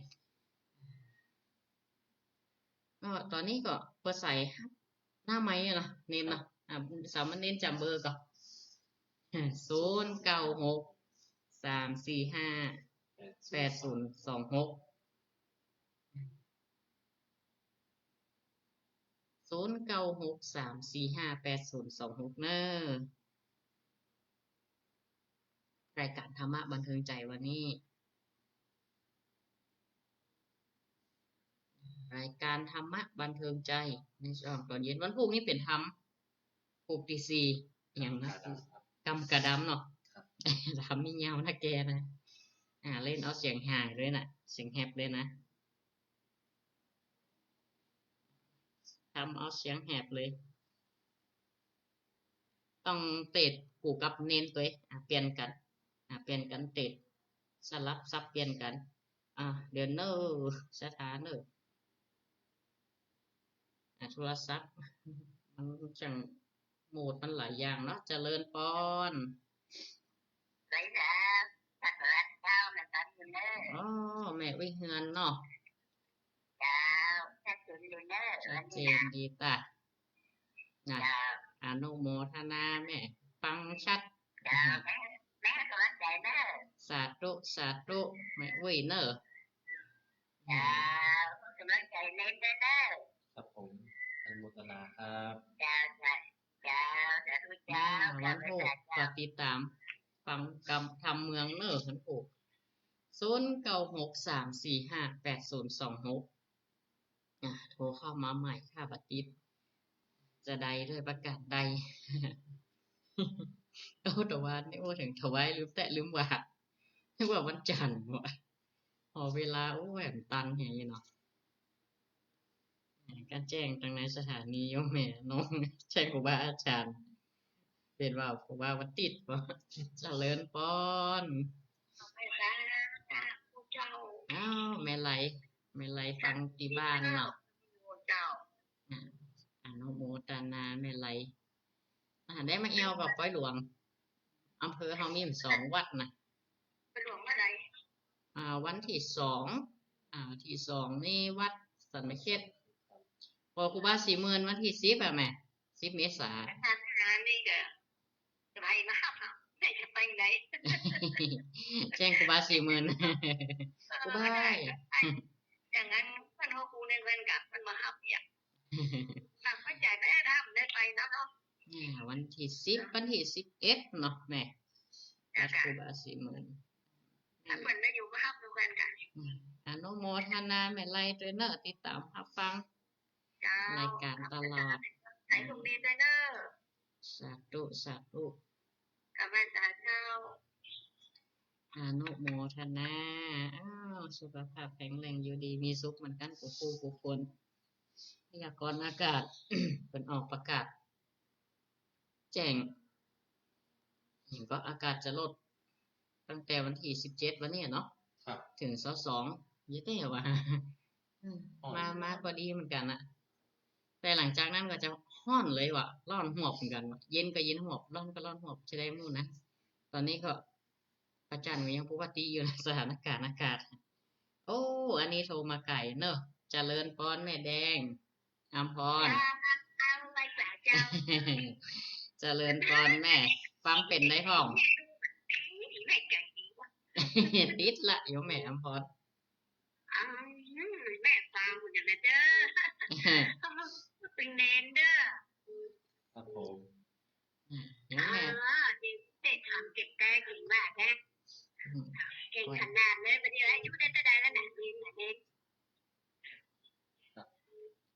ก็ต๋อนนี้ก็เปิดสายหน้าไมค์อะเนาะ เณรเนาะ อ่า สามเณรจ๋ำเบอร์ก่อ ศูนย์เก้าหก สามสี่ห้า แปดศูนย์สองหก ศูนย์เก้าหก สามสี่ห้า แปดศูนย์สองหก เน่อ รายก๋านธรรมะบันเทิงใจ๋วันนี้ รายก๋านธรรมะบันเทิงใจ๋ในช่วงต๋อนเย็น วันพูกนี้เป๋นธรรม พูกตี้สี่ อะหยังนะ กำกะดำ กำกะดำเนาะ ครับ ธรรมมียาวนะแกนะ อ่า เล่นเอาเสียงหายเลยนะ เสียงแหบเลยนะ ทำเอาเสียงแหบเลย ต้องเตสหูกับเณรตวย อ่ะ เปลี่ยนกั๋น อ่ะ เปลี่ยนกั๋นเตส สลับสับเปลี่ยนกั๋น อ่ะ เดี๋ยวเน่อ ศรัทธาเน่อ อ่ะ โทรศัพท์ มันจัง โหมดมันหลายอย่างเนาะ เจริญปอน ไหนนะ สักการะเจ้านะ ตันอยู่เน่อ อ๋อ แม่อุ๊ยเฮือนเนาะ เจ้า ชัดเจนอยู่เน่อ ชัดเจนดีต้า นะ เจ้า อนุโมทนาแม่ ฟังชัด เจ้า แม่ แม่ให้ก๋ำลังใจ๋เน่อ สาธุ สาธุ แม่อุ๊ยเน่อ เจ้า กำลังใจ๋ เน้นได้แล้ว ครับผม อนุโมทนาครับ เจ้า เจ้า เจ้า สาธุ อ่า เจ้า วันโฮก เจ้า ก็ติดต๋ามฟังกำ ธรรมเมืองเน่อ วันโฮก ศูนย์เก้าหก สามสี่ห้า แปดศูนย์สองหก อ่า โทรเข้ามาใหม่ค่ะ บ่ติด จะได้ด้วยประการใด เอ้า ตะวันนี่ โอ้ เถิงถวาย ลืมแตะลืมว่า นึกว่าวันจันทร์ว่ะ หอเวลา โอ้ย มันตันอย่างนี้เนาะ ก็แจ้งตังในสถานีโยมแม่น้อง ใช่ครูบาอาจารย์ เปิ้นว่าครูบาวันติดบ่ เจริญปอน เจ้า อ้าว แม่ไล แม่ไลฟังตี้บ้านเนาะ เจ้า อ่า อนุโมทนาแม่ไล อ่า ได้มาแอ่วกับปอยหลวง อำเภอเฮามีสองวัดนะ ปอยหลวงเมื่อใด อ่า วันตี้สอง อ่า ตี้สองนี่วัดสันมะเข็ด ปอครูบาศรีเมินวันตี้สิบอะแม่ สิบเมษา อาจารย์นี่ก็จะไปมาฮับเนาะ จะไปไหน แจ้งครูบาศรีเมิน เออ ครูบา ได้ อย่างนั้นเปิ้นเฮาครูในเวรกลับเปิ้นมาฮับอย่าง หลังพระจ่ายแม่ดำได้ไปนะเนาะ อ่า วันตี้สิบ วันตี้สิบเอ็ดเนาะแม่ เจ้าค่ะ วัดครูบาศรีเมิน ถ้าเปิ้นได้อยู่ก็ฮับดูกันค่ะ อืม อนุโมทนาแม่ไลด้วยเนาะ ติดต๋ามฮับฟัง เจ้า รายการตลอด ให้โชคดีด้วยเนาะ สาธุ สาธุ กราบไหว้สาเจ้า อนุโมทนา อ้าว สุขภาพแข็งแรง อยู่ดีมีสุขเหมือนกั๋นกู้ผู้กู้คน พยากรณ์อากาศ เปิ้นออกประกาศ แจ้ง เห็นก็อากาศจะลด ตั้งแต่วันตี้สิบเจ็ดวันนี้เนาะ ครับ เถิงซาวสอง เยอะแต๊ว่ะ อืม ฮ้อน มา มาก็ดีเหมือนกั๋นนะ แต่หลังจากนั้นก็จะฮ้อนเลยว่ะ ฮ้อนฮวบเหมือนกั๋นว่ะ เย็นก็เย็นฮวบ ฮ้อนก็ฮ้อนฮวบ จะได้มู่นะ ต๋อนนี้ก็ พระจันทร์ก็ยังปกติอยู่นะ สถานการณ์อากาศ โอ้ อันนี้โทรมาไก๋เนาะ เจริญปอนแม่แดง อำพร เจ้า ไหว้สาเจ้า เจริญปอนแม่ ฟังเป๋นได้พ่อง แม่ไก๋ดีว่ะ ติดละโยมแม่อำพร อืม แม่ฟังอยู่นะเจ้า เปิ้นเณรเด้อ ครับผม อ่า เดี๋ยวแม่ อ๋อ เด็ก เด็กถามเก็บแต้มเองว่าแน่ อืม เก่งขนาดเลย บัดนี้อายุได้เต้าใดแล้วน่ะ เณรน่ะ เณร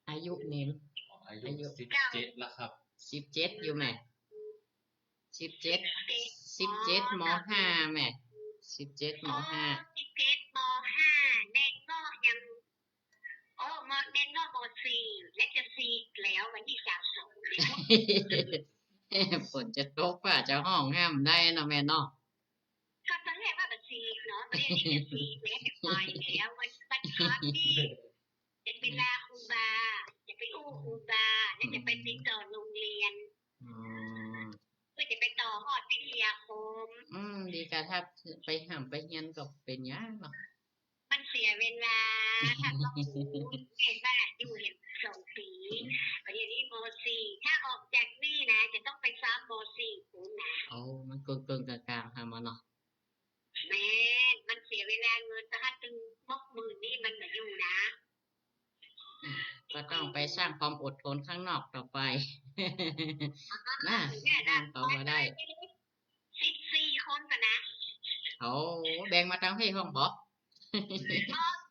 อายุเณร อ๋อ อายุ อายุ สิบเจ็ดแล้วครับ สิบเจ็ดอยู่แม่ สิบเจ็ด สิบเจ็ด สิบเจ็ด อ๋อ ม.ห้า แม่ สิบเจ็ด ม.ห้า อ๋อ สิบเจ็ด ม.ห้า เณรก็ยัง โอ้ ม.- เณรก็ ม.สี่ และจะสี่แล้ววันตี้ซาวสองเนี่ย ฝนจะตกฟ้าจะฮ้องห้ามได้เนาะแม่เนาะ ก็ตอนแรกว่าบ่สี่เนาะ บ่ได้นี่จะสี่แล้ว จะไปแล้ว วัน วันพักนี่ จะไปลาครูบา จะไปอู้ครูบา แล้วจะไปติดต่อโรงเรียน อืม เพื่อจะไปต่อฮอดวิทยาคม อืม ดีกา ถ้าไปฮ่ำไปเฮียนก็เป๋นยากเนาะ มันเสียเวลา ถ้าต้องเห็นว่าอยู่เห็นสองปี๋ เดี๋ยวนี้ ม.สี่ ถ้าออกจากนี่นะ จะต้องไปซ้อม ม.สี่ ปู๊นนะ โอ้ มันเกิ่งๆ กลางๆ หามาเนาะ แม่น มันเสียเวลา เงินสะหัสตึงหกหมื่นนี่มันบ่อยู่นะ อืม ก็ต้องไปสร้างความอดทนข้างนอกต่อไป นะ แม่นนะ งานต่อมาได้ สิบสี่คนก่อนนะ โอ้ แบ่งมาตังเพศห้องบ่ ม.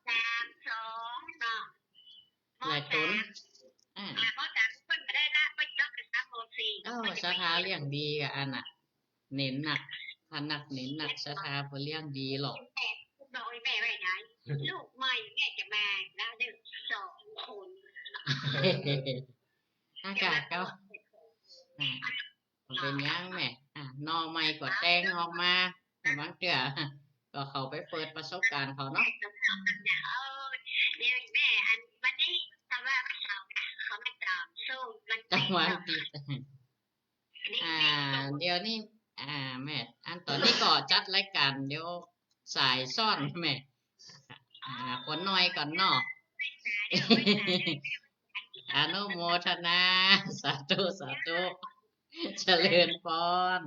สาม สองเนาะ หลายคน ม.สาม อ่า อ่า ม.สาม เปิ้นบ่ได้ละ เปิ้นยกขึ้นมา ม.สี่ เออ เปิ้นจะไป ศรัทธาเลี้ยงดีอะอันน่ะ เน้นหนัก ถ้าหนักเน้นหนัก ศรัทธาเปิ้นเลี้ยงดีหรอก แม่ ลูกน้อยแม่ว่าไง ลูกใหม่แม่จะมาแล้วเด้อ สองคน อากาศก็ อ่า บ่เป๋นหยังแม่ อ่ะ หน่อใหม่ก็แต่งออกมา บางเตื้อ ก็เขาไปเปิดประสบการณ์เขาเนาะ เดี๋ยวแม่ อัน วันนี้ แต่ว่าเขา เขามาตอบสู้ วัน ตะวันติด อ่า เดี๋ยวนี้ อ่า แม่ อันต๋อนนี้ก็จัดรายการ เดี๋ยวสายซ้อนแม่ อ่า คนน้อยก่อนเนาะ อนุโมทนา สาธุ สาธุ เจริญปอน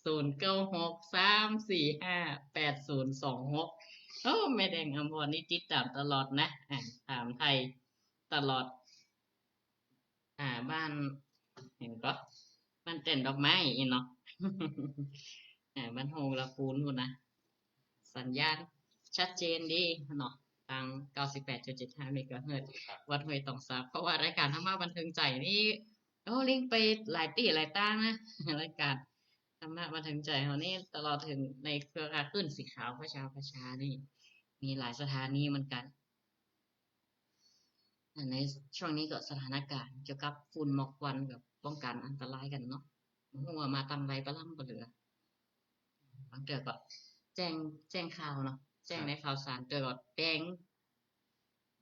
ศูนย์เก้าหก สามสี่ห้า แปดศูนย์สองหก โอ้ แม่แดงอมรนี่ติดต๋ามตลอดนะ อ่า ถามไถ่ตลอด อ่า บ้าน หยังก่อ บ้านแต้นดอกไม้อี้เนาะ อ่า บ้านโฮงละปูนพู้นนะ สัญญาณชัดเจนดีเนาะ ตาง เก้าสิบแปดจุดเจ็ดห้า เมกะเฮิรตซ์ ครับ วัดห้วยตองสา เพราะว่ารายก๋านธรรมะบันเทิงใจ๋นี่ โอ้ ลิงก์ไปหลายตี้หลายตางนะ รายก๋านธรรมะบันเทิงใจ๋เฮานี่ ตลอดเถิงในเครือข่ายคลื่นสีขาว พระเจ้าพระชานี่ มีหลายสถานีเหมือนกั๋น ในช่วงนี้ก็สถานก๋ารณ์เกี่ยวกับฝุ่นหมอกควันกับป้องกั๋นอันตรายกั๋นเนาะ บ่ฮู้ว่ามาตางใดปะล้ำปะเหลือ บางเตื้อก็แจ้ง แจ้งข่าวเนาะ แจ้ง ครับ ในข่าวสาร เตื้อก็แดง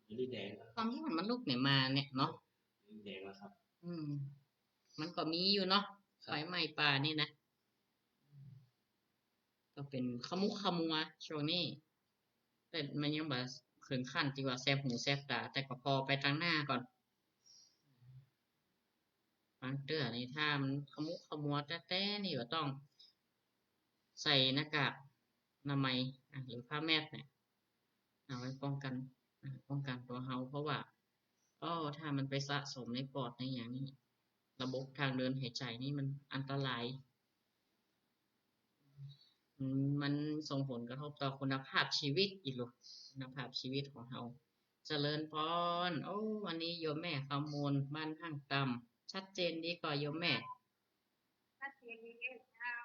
อันนี้แดงแล้ว ความร้อนมันลุกเนี่ยมาเนี่ยเนาะ แดงแล้วครับ อืม มันก็มีอยู่เนาะ ครับ ไฟไหม้ป่านี่นะ ก็เป๋นขมุกขมัวช่วงนี้ แต่มันยังบ่เถิงขั้นตี้ว่าแสบหูแสบต๋า แต่ก็ผ่อไปตางหน้าก่อน บางเตื้อนี่ถ้ามันขมุกขมัวแต๊ๆ นี่ก็ต้องใส่หน้ากากอนามัย อ่ะ หรือผ้าแมสก์เนี่ย เอาไว้ป้องกั๋น อ่ะ ป้องกั๋นตั๋วเฮา เพราะว่า ก็ถ้ามันไปสะสมในปอดในหยังนี่ ระบบทางเดินหายใจ๋นี่มันอันตราย อืม มันส่งผลกระทบต่อคุณภาพชีวิตอีกลูก คุณภาพชีวิตของเฮา เจริญพร โอ้ วันนี้โยมแม่คำมูล บ้านห้างต่ำ ชัดเจนดีก่อโยมแม่ ชัดเจนดีเจ้า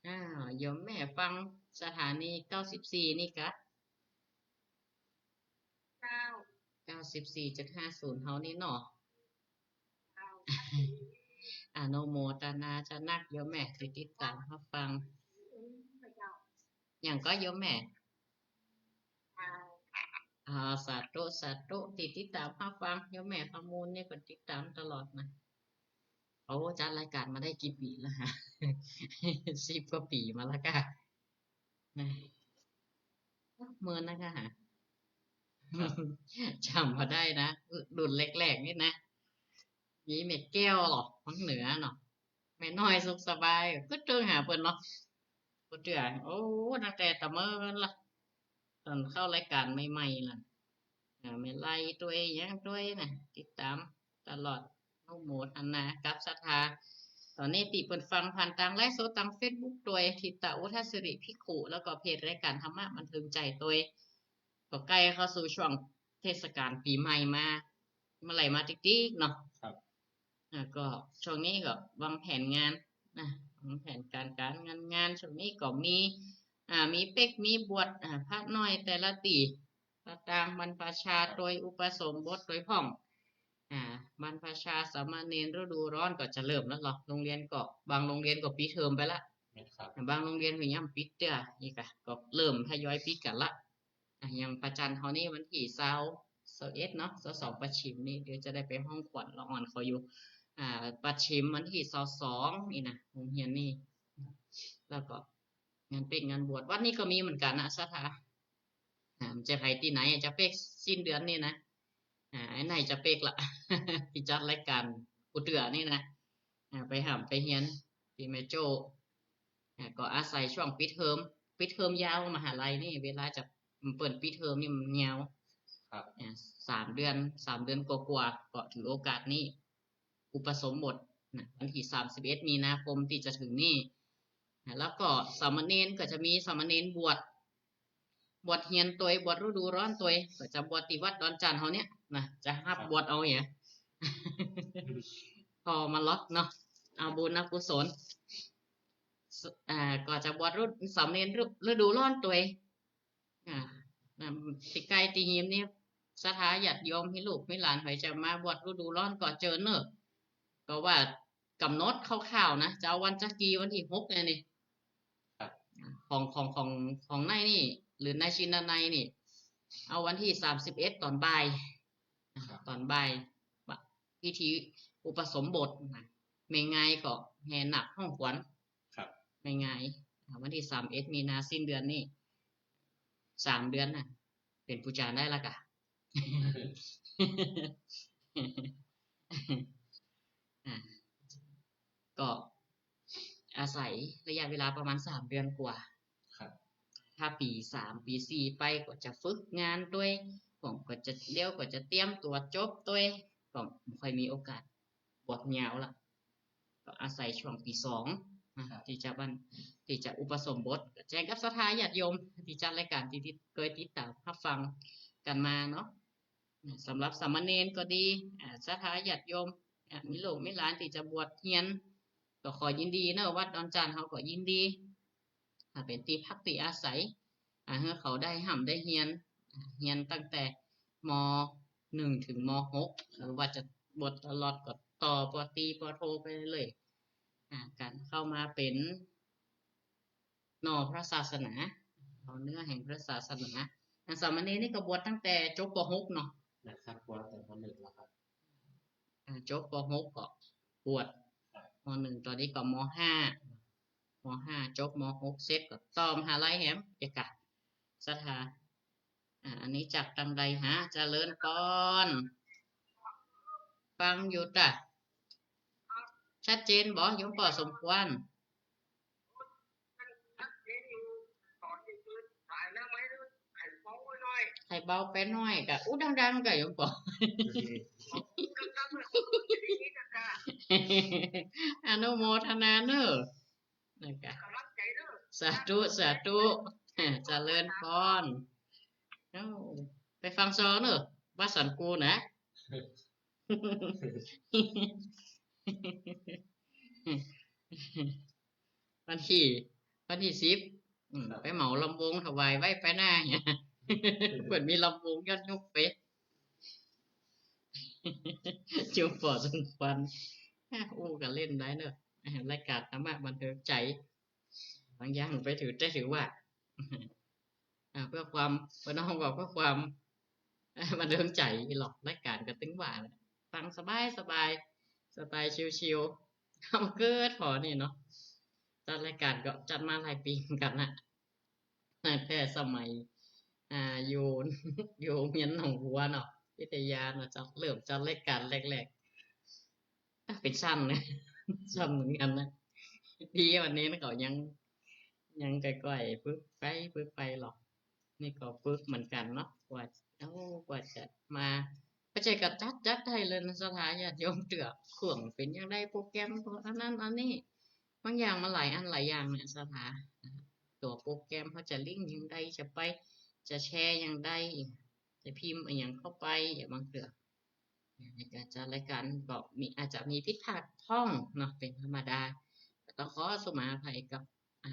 อ้าว โยมแม่ฟังสถานี เก้าสิบสี่ นี่กะ เจ้า เก้าสิบสี่จุดห้าศูนย์ เฮานี่เนาะ เจ้า อนุโมตนาเจ้านักโยมแม่ตี้ติดต๋ามฮับฟัง อืม เจ้า หยังก่อโยมแม่ เจ้า อ่า สาธุ สาธุ ตี้ติดต๋ามฮับฟัง โยมแม่คำมูลนี่ก็ติดต๋ามตลอดนะ โอ้ จัดรายก๋านมาได้กี่ปี๋แล้วฮะ สิบกว่าปี๋มาแล้วก่ะ นะ เมินนะก่ะฮะ ครับ จ๋ำบ่ได้นะ รุ่นแรกๆ นี่นะ มีแม่แก้วเหรอ ทางเหนือเนาะ แม่น้อยสุขสบาย กึ๊ดเติงหาเปิ้นเนาะ กึ๊ดเตื้อ โอ้ ตั้งแต่ตะเมินละ ต๋อนเข้ารายก๋านใหม่ๆ ละ อ่า แม่ไลตวย หยังตวยนะ ติดต๋ามตลอด อนุโมทนากับศรัทธา ต๋อนนี้ตี้เปิ้นฟังผ่านตางไลฟ์สดตางเฟซบุ๊กตวย ถิตะอุทัสสิริภิกขุ แล้วก็เพจรายก๋านธรรมะบันเทิงใจ๋ตวย ก็ใก้เข้าสู่ช่วงเทศกาลปี๋ใหม่มา เมื่อไหร่มาติ๊กๆ เนาะ ครับ อ่า ก็ช่วงนี้ก็วางแผนงานนะ วางแผนก๋าน ก๋านงาน งานช่วงนี้ก็มี อ่า มีเป๊ก มีบวช อ่า พระน้อยแต่ละตี้ พระตางบรรพชาตวย อุปสมบทตวยพ่อง อ่า บรรพชาสามเณรฤดูร้อนก็จะเริ่มแล้วเหรอ โรงเรียนก็ บางโรงเรียนก็ปิดเทอมไปละ ครับ บางโรงเรียนก็ยังปิดเตื้อ นี่ก่ะ ก็เริ่มทยอยปิดกั๋นละ อ่ะ อย่างป้าจันเฮานี่วันตี้ซาว ซาวเอ็ดเนาะ ซาวสองป้าฉิมนี่ เดี๋ยวจะได้ไปฮ้องขวัญละอ่อนเขาอยู่ อ่า ป้าฉิมวันตี้ซาวสองนี่นะ โฮงเฮียนนี่ แล้วก็งานเป๊กงานบวช วัดนี้ก็มีเหมือนกั๋นนะ ศรัทธา อ่า มันจะไปตี้ไหน จะเป๊กสิ้นเดือนนี่นะ อ่า ไอ้ไหนจะเป๊กละ ตี้จัดรายก๋านกูเตื้อนี่นะ อ่า ไปฮ่ำไปเฮียนตี้แม่โจ้ อ่า ก็อาศัยช่วงปิดเทอม ปิดเทอมยาว มหาลัยนี่ เวลาจะ เปิ้นปิดเทอมนี่มันยาว ครับ อ่า สามเดือน สามเดือนกว่าๆ ก็ถือโอกาสนี้ อุปสมบทนะ วันตี้สามสิบเอ็ดมีนาคมตี้จะเถิงนี่นะ แล้วก็สามเณรก็จะมีสามเณรบวช บวชเฮียนตวย บวชฤดูร้อนตวย ก็จะบวชตี้วัดดอนจั่นเฮาเนี่ยนะ จะฮับ ครับ บวชเอาเนี่ย ผ่อมาลอเนาะ เอาบุญเอากุศล อ่า ก็จะบวชฤ สามเณรฤ ฤดูร้อนตวย อ่า นะ ตี้ใก้ตี้ฮีมนี่ ศรัทธาญาติโยม หื้อลูกหื้อหลานใผจะมาบวชฤดูร้อนก็เจิญเน่อ ก็ว่ากำหนดคร่าวๆ นะ จะเอาวันจักกี่ วันตี้หกเนี่ยนี่ ครับ ของ ของ ของ ของนายนี่ หรือนายชินนายนี่ เอาวันตี้สามสิบเอ็ดต๋อนบ่าย ครับ ต๋อนบ่าย พิธีอุปสมบทนะ แม่งายก็แห่นาคฮ้องขวัญ ครับ แม่งาย อ่า วันตี้สามเอ็ดมีนา สิ้นเดือนนี่ สามเดือนน่ะ เป๋นปู๋จ๋ารย์ได้ละก่ะ อ่า ก็อาศัยระยะเวลาประมาณสามเดือนกว่า ครับ ถ้าปี๋สาม ปี๋สี่ไปก็จะฝึกงานตวย ก็ ก็จะ เดี๋ยวก็จะเตรียมตั๋วจบตวย ก็บ่ค่อยมีโอกาสบวชยาวละ ก็อาศัยช่วงปี๋สองนะ ครับ ตี้จะบัน ตี้จะอุปสมบท ก็แจ้งกับศรัทธาญาติโยมตี้จัดรายก๋านตี้ ตี้เกยติดต๋ามฮับฟังกั๋นมาเนาะ สำหรับสามเณรก็ดี อ่า ศรัทธาญาติโยม อ่า มีลูกมีหลานตี้จะบวชเฮียน ก็ขอยินดีเนาะ วัดดอนจานเฮาก็ยินดี ถ้าเป๋นตี้พักตี้อาศัย อ่า หื้อเขาได้ฮ่ำได้เฮียน อ่า เฮียนตั้งแต่ ม.หนึ่ง เถิง ม.หก หรือว่าจะบวชตลอดก็ต่อ ป.ตรี ป.โท ไปเลย อ่า ก๋านเข้ามาเป๋น หน่อพระศาสนา หน่อเนื้อแห่งพระศาสนา อันสามเณรนี่ก็บวชตั้งแต่จบ ป.หก เนาะ นะครับ บวชตั้งแต่ ม.หนึ่ง แล้วครับ อ่า จบ ป.หก ก็บวช ครับ ม.หนึ่ง ต๋อนนี้ก็ ม.ห้า ม.ห้า จบ ม.หก เสร็จก็ต่อมหาลัยแหม เอกะ ศรัทธา อ่า อันนี้จากตังใดหา เจริญพร ฟังอยู่ตะ ชัดเจนบ่ โยมป้อสมควร ไข่เบาไปหน้อยกะ อู้ดังๆ กะโยมป้อ อนุโมทนาเน้อ นะคะ สาธุ สาธุ เจริญพร เอ้า ไปฟังซอเน้อ วัดสันกูนะ วันตี้ วันตี้สิบ อืม ครับ ไปเหมาลำวงถวายไว้ไปหน้าเนี่ย เปิ้นมีลำวงย้อนยุคไป โยมป้อสมควร อู้กะเล่นได้เนาะ รายก๋านธรรมะบันเทิงใจ๋ บางอย่างไปถือได้ถือว่า อ่า เปื้อความ ป้อน้องบอกเปื้อความ บันเทิงใจ๋หรอก รายก๋านก็ตึงว่า ฟังสบายสบาย สไตล์ชิลๆ ก็เกิดพอนี่เนาะ จัดรายก๋านก็จัดมาหลายปี๋เหมือนกั๋นนะ ตั้งแต่สมัย อ่า อยู่ อยู่โฮงเฮียนหนองบัวเนาะ วิทยาเนาะ จัด เริ่มจัดรายก๋านแรกๆ อ่ะ เป๋นสั้นนะ สั้นเหมือนกั๋นนะ ดีวันนี้นะ ก็ยัง ยังก้อยๆ ฝึกไป ฝึกไปหรอก นี่ก็ฝึกเหมือนกั๋นเนาะ กว่า โอ้ กว่าจะมา บ่ใจ้กะจัด จัดได้เลยนะ ศรัทธาญาติโยม เตื้อเครื่องเป๋นอย่างใด โปรแกรมอันนั้นอันนี้ บางอย่างมันหลายอันหลายอย่างเนี่ย ศรัทธา ตั๋วโปรแกรมเขาจะลิงก์อย่างใด จะไป จะแชร์อย่างใด จะพิมพ์อะหยังเข้าไป อย่างบางเตื้อ ในก๋านจัดรายก๋านก็มี อาจจะมีผิดพลาดพ่องเนาะ เป๋นธรรมดา ก็ต้องขอสุมาอภัยกับ อ่า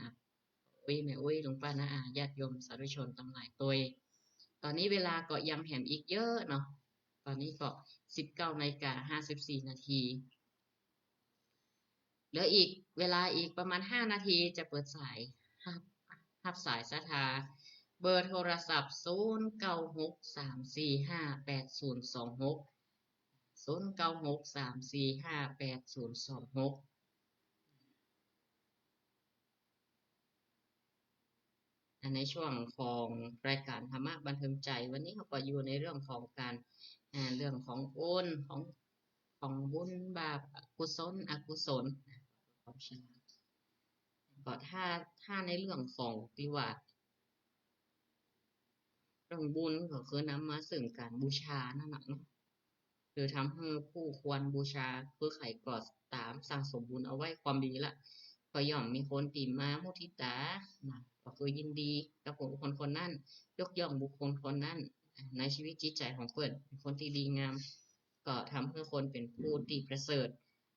อุ้ย แม่อุ้ย ลุงป้าน้าอา ญาติโยมสาธุชนตังหลายตวย ต๋อนนี้เวลาก็ยังแหมอีกเยอะเนาะ ต๋อนนี้ก็ สิบเก้านาฬิกาห้าสิบสี่นาที เหลืออีก เวลาอีกประมาณห้านาทีจะเปิดสาย ฮับ ฮับสายศรัทธา เบอร์โทรศัพท์ ศูนย์เก้าหกสามสี่ห้าแปดศูนย์สองหก ศูนย์เก้าหกสามสี่ห้าแปดศูนย์สองหก อ่า ในช่วงของรายก๋านธรรมะบันเทิงใจ๋ วันนี้เขาก็อยู่ในเรื่องของก๋าน อ่า เรื่องของบุญ ของ ของบุญบาป กุศล อกุศล ก็ถ้า ถ้าในเรื่องของตี้ว่า เรื่องบุญก็คือนำมาซึ่งก๋านบูชานั่นแหละเนาะ คือทำหื้อผู้ควรบูชา คือใผก็ต๋ามสั่งสมบุญเอาไว้ความดีละ ก็ย่อมมีคนตี้มามุทิตานะ ก็คือยินดีกับบุคคลคนนั้น ยกย่องบุคคลคนนั้น ในชีวิตจิตใจ๋ของเปิ้น เป๋นคนตี้ดีงาม ก็ทำหื้อคนเป๋นผู้ตี้ประเสริฐ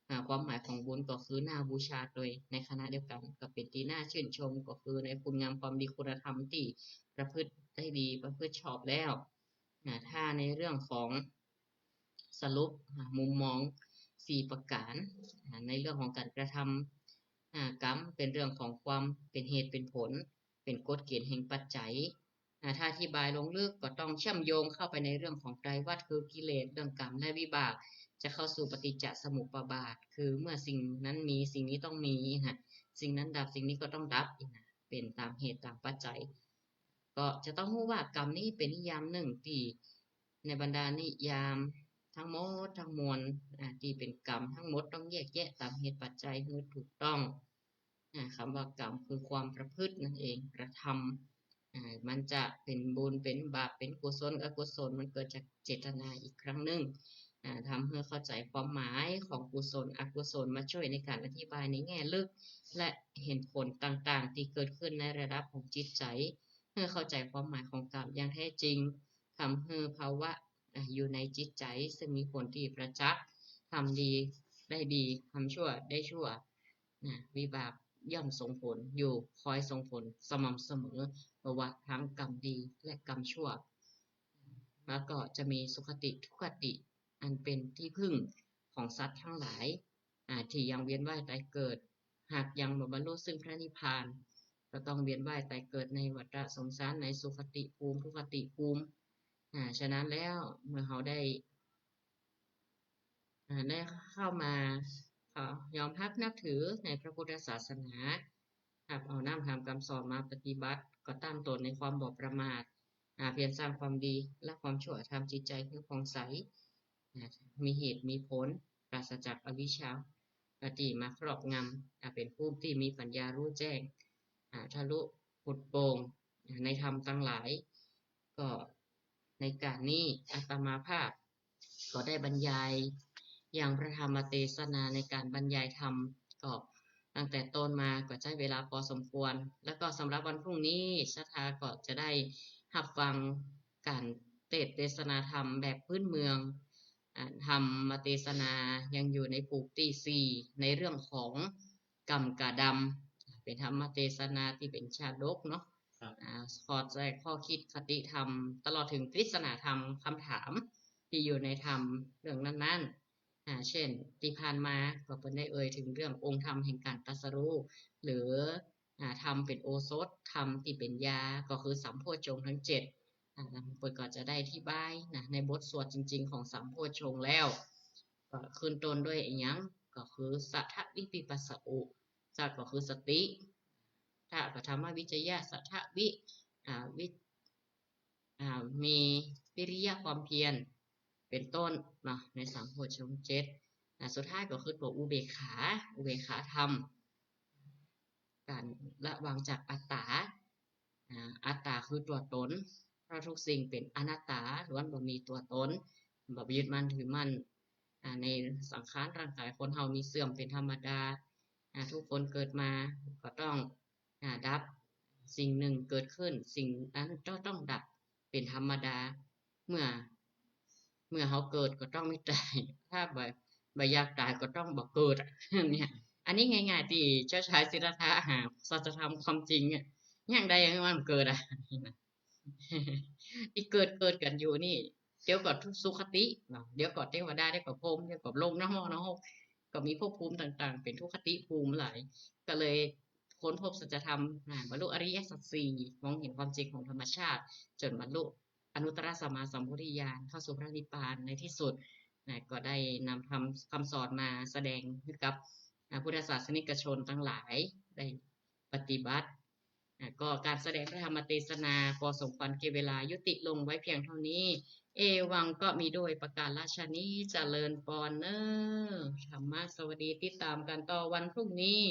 อ่า ความหมายของบุญก็คือน่าบูชา โดยในขณะเดียวกั๋นก็เป๋นตี้น่าชื่นชม ก็คือในคุณงามความดีคุณธรรมตี้ประพฤติได้ดี ประพฤติชอบแล้ว อ่า ถ้าในเรื่องของสรุป อ่า มุมมองสี่ประก๋าน อ่า ในเรื่องของก๋านกระทำ อ่า กรรมเป๋นเรื่องของความเป๋นเหตุเป๋นผล เป๋นกฎเกณฑ์แห่งปัจจัย อ่า ถ้าอธิบายลงลึกก็ต้องเชื่อมโยงเข้าไปในเรื่องของไตรวัตร คือกิเลส เรื่องกรรมและวิบาก จะเข้าสู่ปฏิจจสมุปบาท คือเมื่อสิ่งนั้นมี สิ่งนี้ต้องมีนะ สิ่งนั้นดับ สิ่งนี้ก็ต้องดับนะ เป๋นต๋ามเหตุต๋ามปัจจัย ก็จะต้องฮู้ว่ากรรมนี้เป๋นนิยามนึ่งตี้ในบรรดานิยามทั้งหมดทั้งมวล อ่า ตี้เป๋นกรรมทั้งหมดต้องแยกแยะต๋ามเหตุปัจจัยหื้อถูกต้อง อ่า กำว่ากรรมคือความประพฤตินั่นเอง กระท อ่า มันจะเป๋นบุญ เป๋นบาป เป๋นกุศล อกุศล มันเกิดจากเจตนาอีกครั้งนึ่ง อ่า ทำหื้อเข้าใจ๋ความหมายของกุศล อกุศล มาจ้วยในก๋านอธิบายในแง่ลึก และเหตุผลต่างๆ ตี้เกิดขึ้นในระดับของจิตใจ๋ หื้อเข้าใจ๋ความหมายของกรรมอย่างแท้จริง ทำหื้อภาวะ อ่า อยู่ในจิตใจ๋ ซึ่งมีผลตี้ประจักษ์ ทำดีได้ดี ทำชั่วได้ชั่ว นะ วิบากย่อมส่งผลอยู่ คอยส่งผลสม่ำเสมอ บ่ว่าทั้งกรรมดีและกรรมชั่ว แล้วก็จะมีสุคติทุคติ อันเป๋นตี้พึ่งของสัตว์ทั้งหลาย อ่า ตี้ยังเวียนว่ายต๋ายเกิด หากยังบ่บรรลุซึ่งพระนิพพาน ก็ต้องเวียนว่ายต๋ายเกิดในวัฏฏะสงสาร ในสุคติภูมิ ทุคติภูมิ อ่า ฉะนั้นแล้วเมื่อเฮาได้ อ่า ได้เข้ามา อ่า ยอมฮับนับถือในพระพุทธศาสนา ฮับเอาน้ำธรรมกำสอนมาปฏิบัติ ก็ตั้งต๋นในความบ่ประมาท อ่า เพียรสร้างความดี ละความชั่ว ทำจิตใจ๋หื้อผ่องใส อ่า มีเหตุมีผล ปราศจากอวิชชา อคติมาครอบงำ อ่า เป๋นผู้ตี้มีปัญญารู้แจ้ง อ่า ทะลุผุดโปร่ง อ่า ในธรรมตังหลาย ก็ในก๋านนี้อาตมาภาพ ก็ได้บรรยายยังพระธรรมเตสนาในก๋านบรรยายธรรม ก็ตั้งแต่ต้นมาก็ใจ๊เวลาปอสมควร แล้วก็สำหรับวันพรุ่งนี้ศรัทธาก็จะได้ฮับฟังก๋านเตสน์เตสนาธรรมแบบพื้นเมือง อ่า ธรรมเตสนายังอยู่ในผูกตี้สี่ ในเรื่องของกรรมกะดำ เป๋นธรรมเตสนาตี้เป๋นชาดกเนาะ ครับ อ่า ขอใจ๊ข้อคิดคติธรรม ตลอดเถิงปริศนาธรรม กำถามตี้อยู่ในธรรมเรื่องนั้นๆ อ่า เช่น ตี้ผ่านมาก็เปิ้นได้เอ่ยเถิงเรื่ององค์ธรรมแห่งก๋านตรัสรู้ หรือ อ่า ธรรมเป๋นโอสถ ธรรมตี้เป๋นยา ก็คือสัมโพชฌงค์ทั้งเจ็ด อ่า เปิ้นก็จะได้อธิบายนะ ในบทสวดจริงๆ ของสัมโพชฌงค์แล้ว ก็ขึ้นต้นด้วยอะหยัง ก็คือสัทธวิปปัสสะอุ สัทธก็คือสติ ทะก็ธรรมวิจยะ สัทธวิ อ่า วิ อ่า มีวิริยะความเพียร เป๋นต้นเนาะ ในสัมโพชฌงค์เจ็ด อ่า สุดท้ายก็คือตั๋วอุเบกขา อุเบกขาธรรม ก๋านละวางจากอัตตา อ่า อัตตาคือตั๋วตน เพราะทุกสิ่งเป๋นอนัตตา ล้วนบ่มีตั๋วตน บ่ยึดมั่นถือมั่น อ่า ในสังขารร่างก๋ายคนเฮามีเสื่อมเป๋นธรรมดา อ่า ทุกคนเกิดมาก็ต้อง อ่า ดับ สิ่งนึ่งเกิดขึ้น สิ่งนั้นก็ต้องดับเป๋นธรรมดา เมื่อ เมื่อเฮาเกิดก็ต้องมีต๋าย ถ้าบ่ บ่อยากต๋ายก็ต้องบ่เกิดอะ เนี่ย อันนี้ง่ายๆ ตี้เจ้าชายสิทธัตถะหาสัจธรรมความจริงอะ ยังใดยังมันเกิดอะ ตี้เกิดเกิดกั๋นอยู่นี่ เดี๋ยวก็สุคติเนาะ เดี๋ยวก็เตวดา เดี๋ยวก็พรหม เดี๋ยวก็ลงนรก นรก ก็มีภพภูมิต่างๆ เป๋นทุคติภูมิหลาย ก็เลยค้นพบสัจธรรม อ่า บรรลุอริยสัจสี่ มองเห็นความจริงของธรรมชาติ จ๋นบรรลุอนุตตรสัมมาสัมโพธิญาณ เข้าสู่พระนิพพานในที่สุด นะ ก็ได้นำธรรมคำสอนมาแสดงหื้อกับ อ่า พุทธศาสนิกชนตังหลายได้ปฏิบัติ อ่า ก็ก๋านแสดงพระธรรมเตสนาปอสมควรแก่เวลา ยุติลงไว้เพียงเต้านี้ เอวังก็มีด้วยประก๋ารฉะนี้ เจริญปอนเน่อ ธรรมะสวัสดี ติดต๋ามกั๋นต่อวันพรุ่งนี้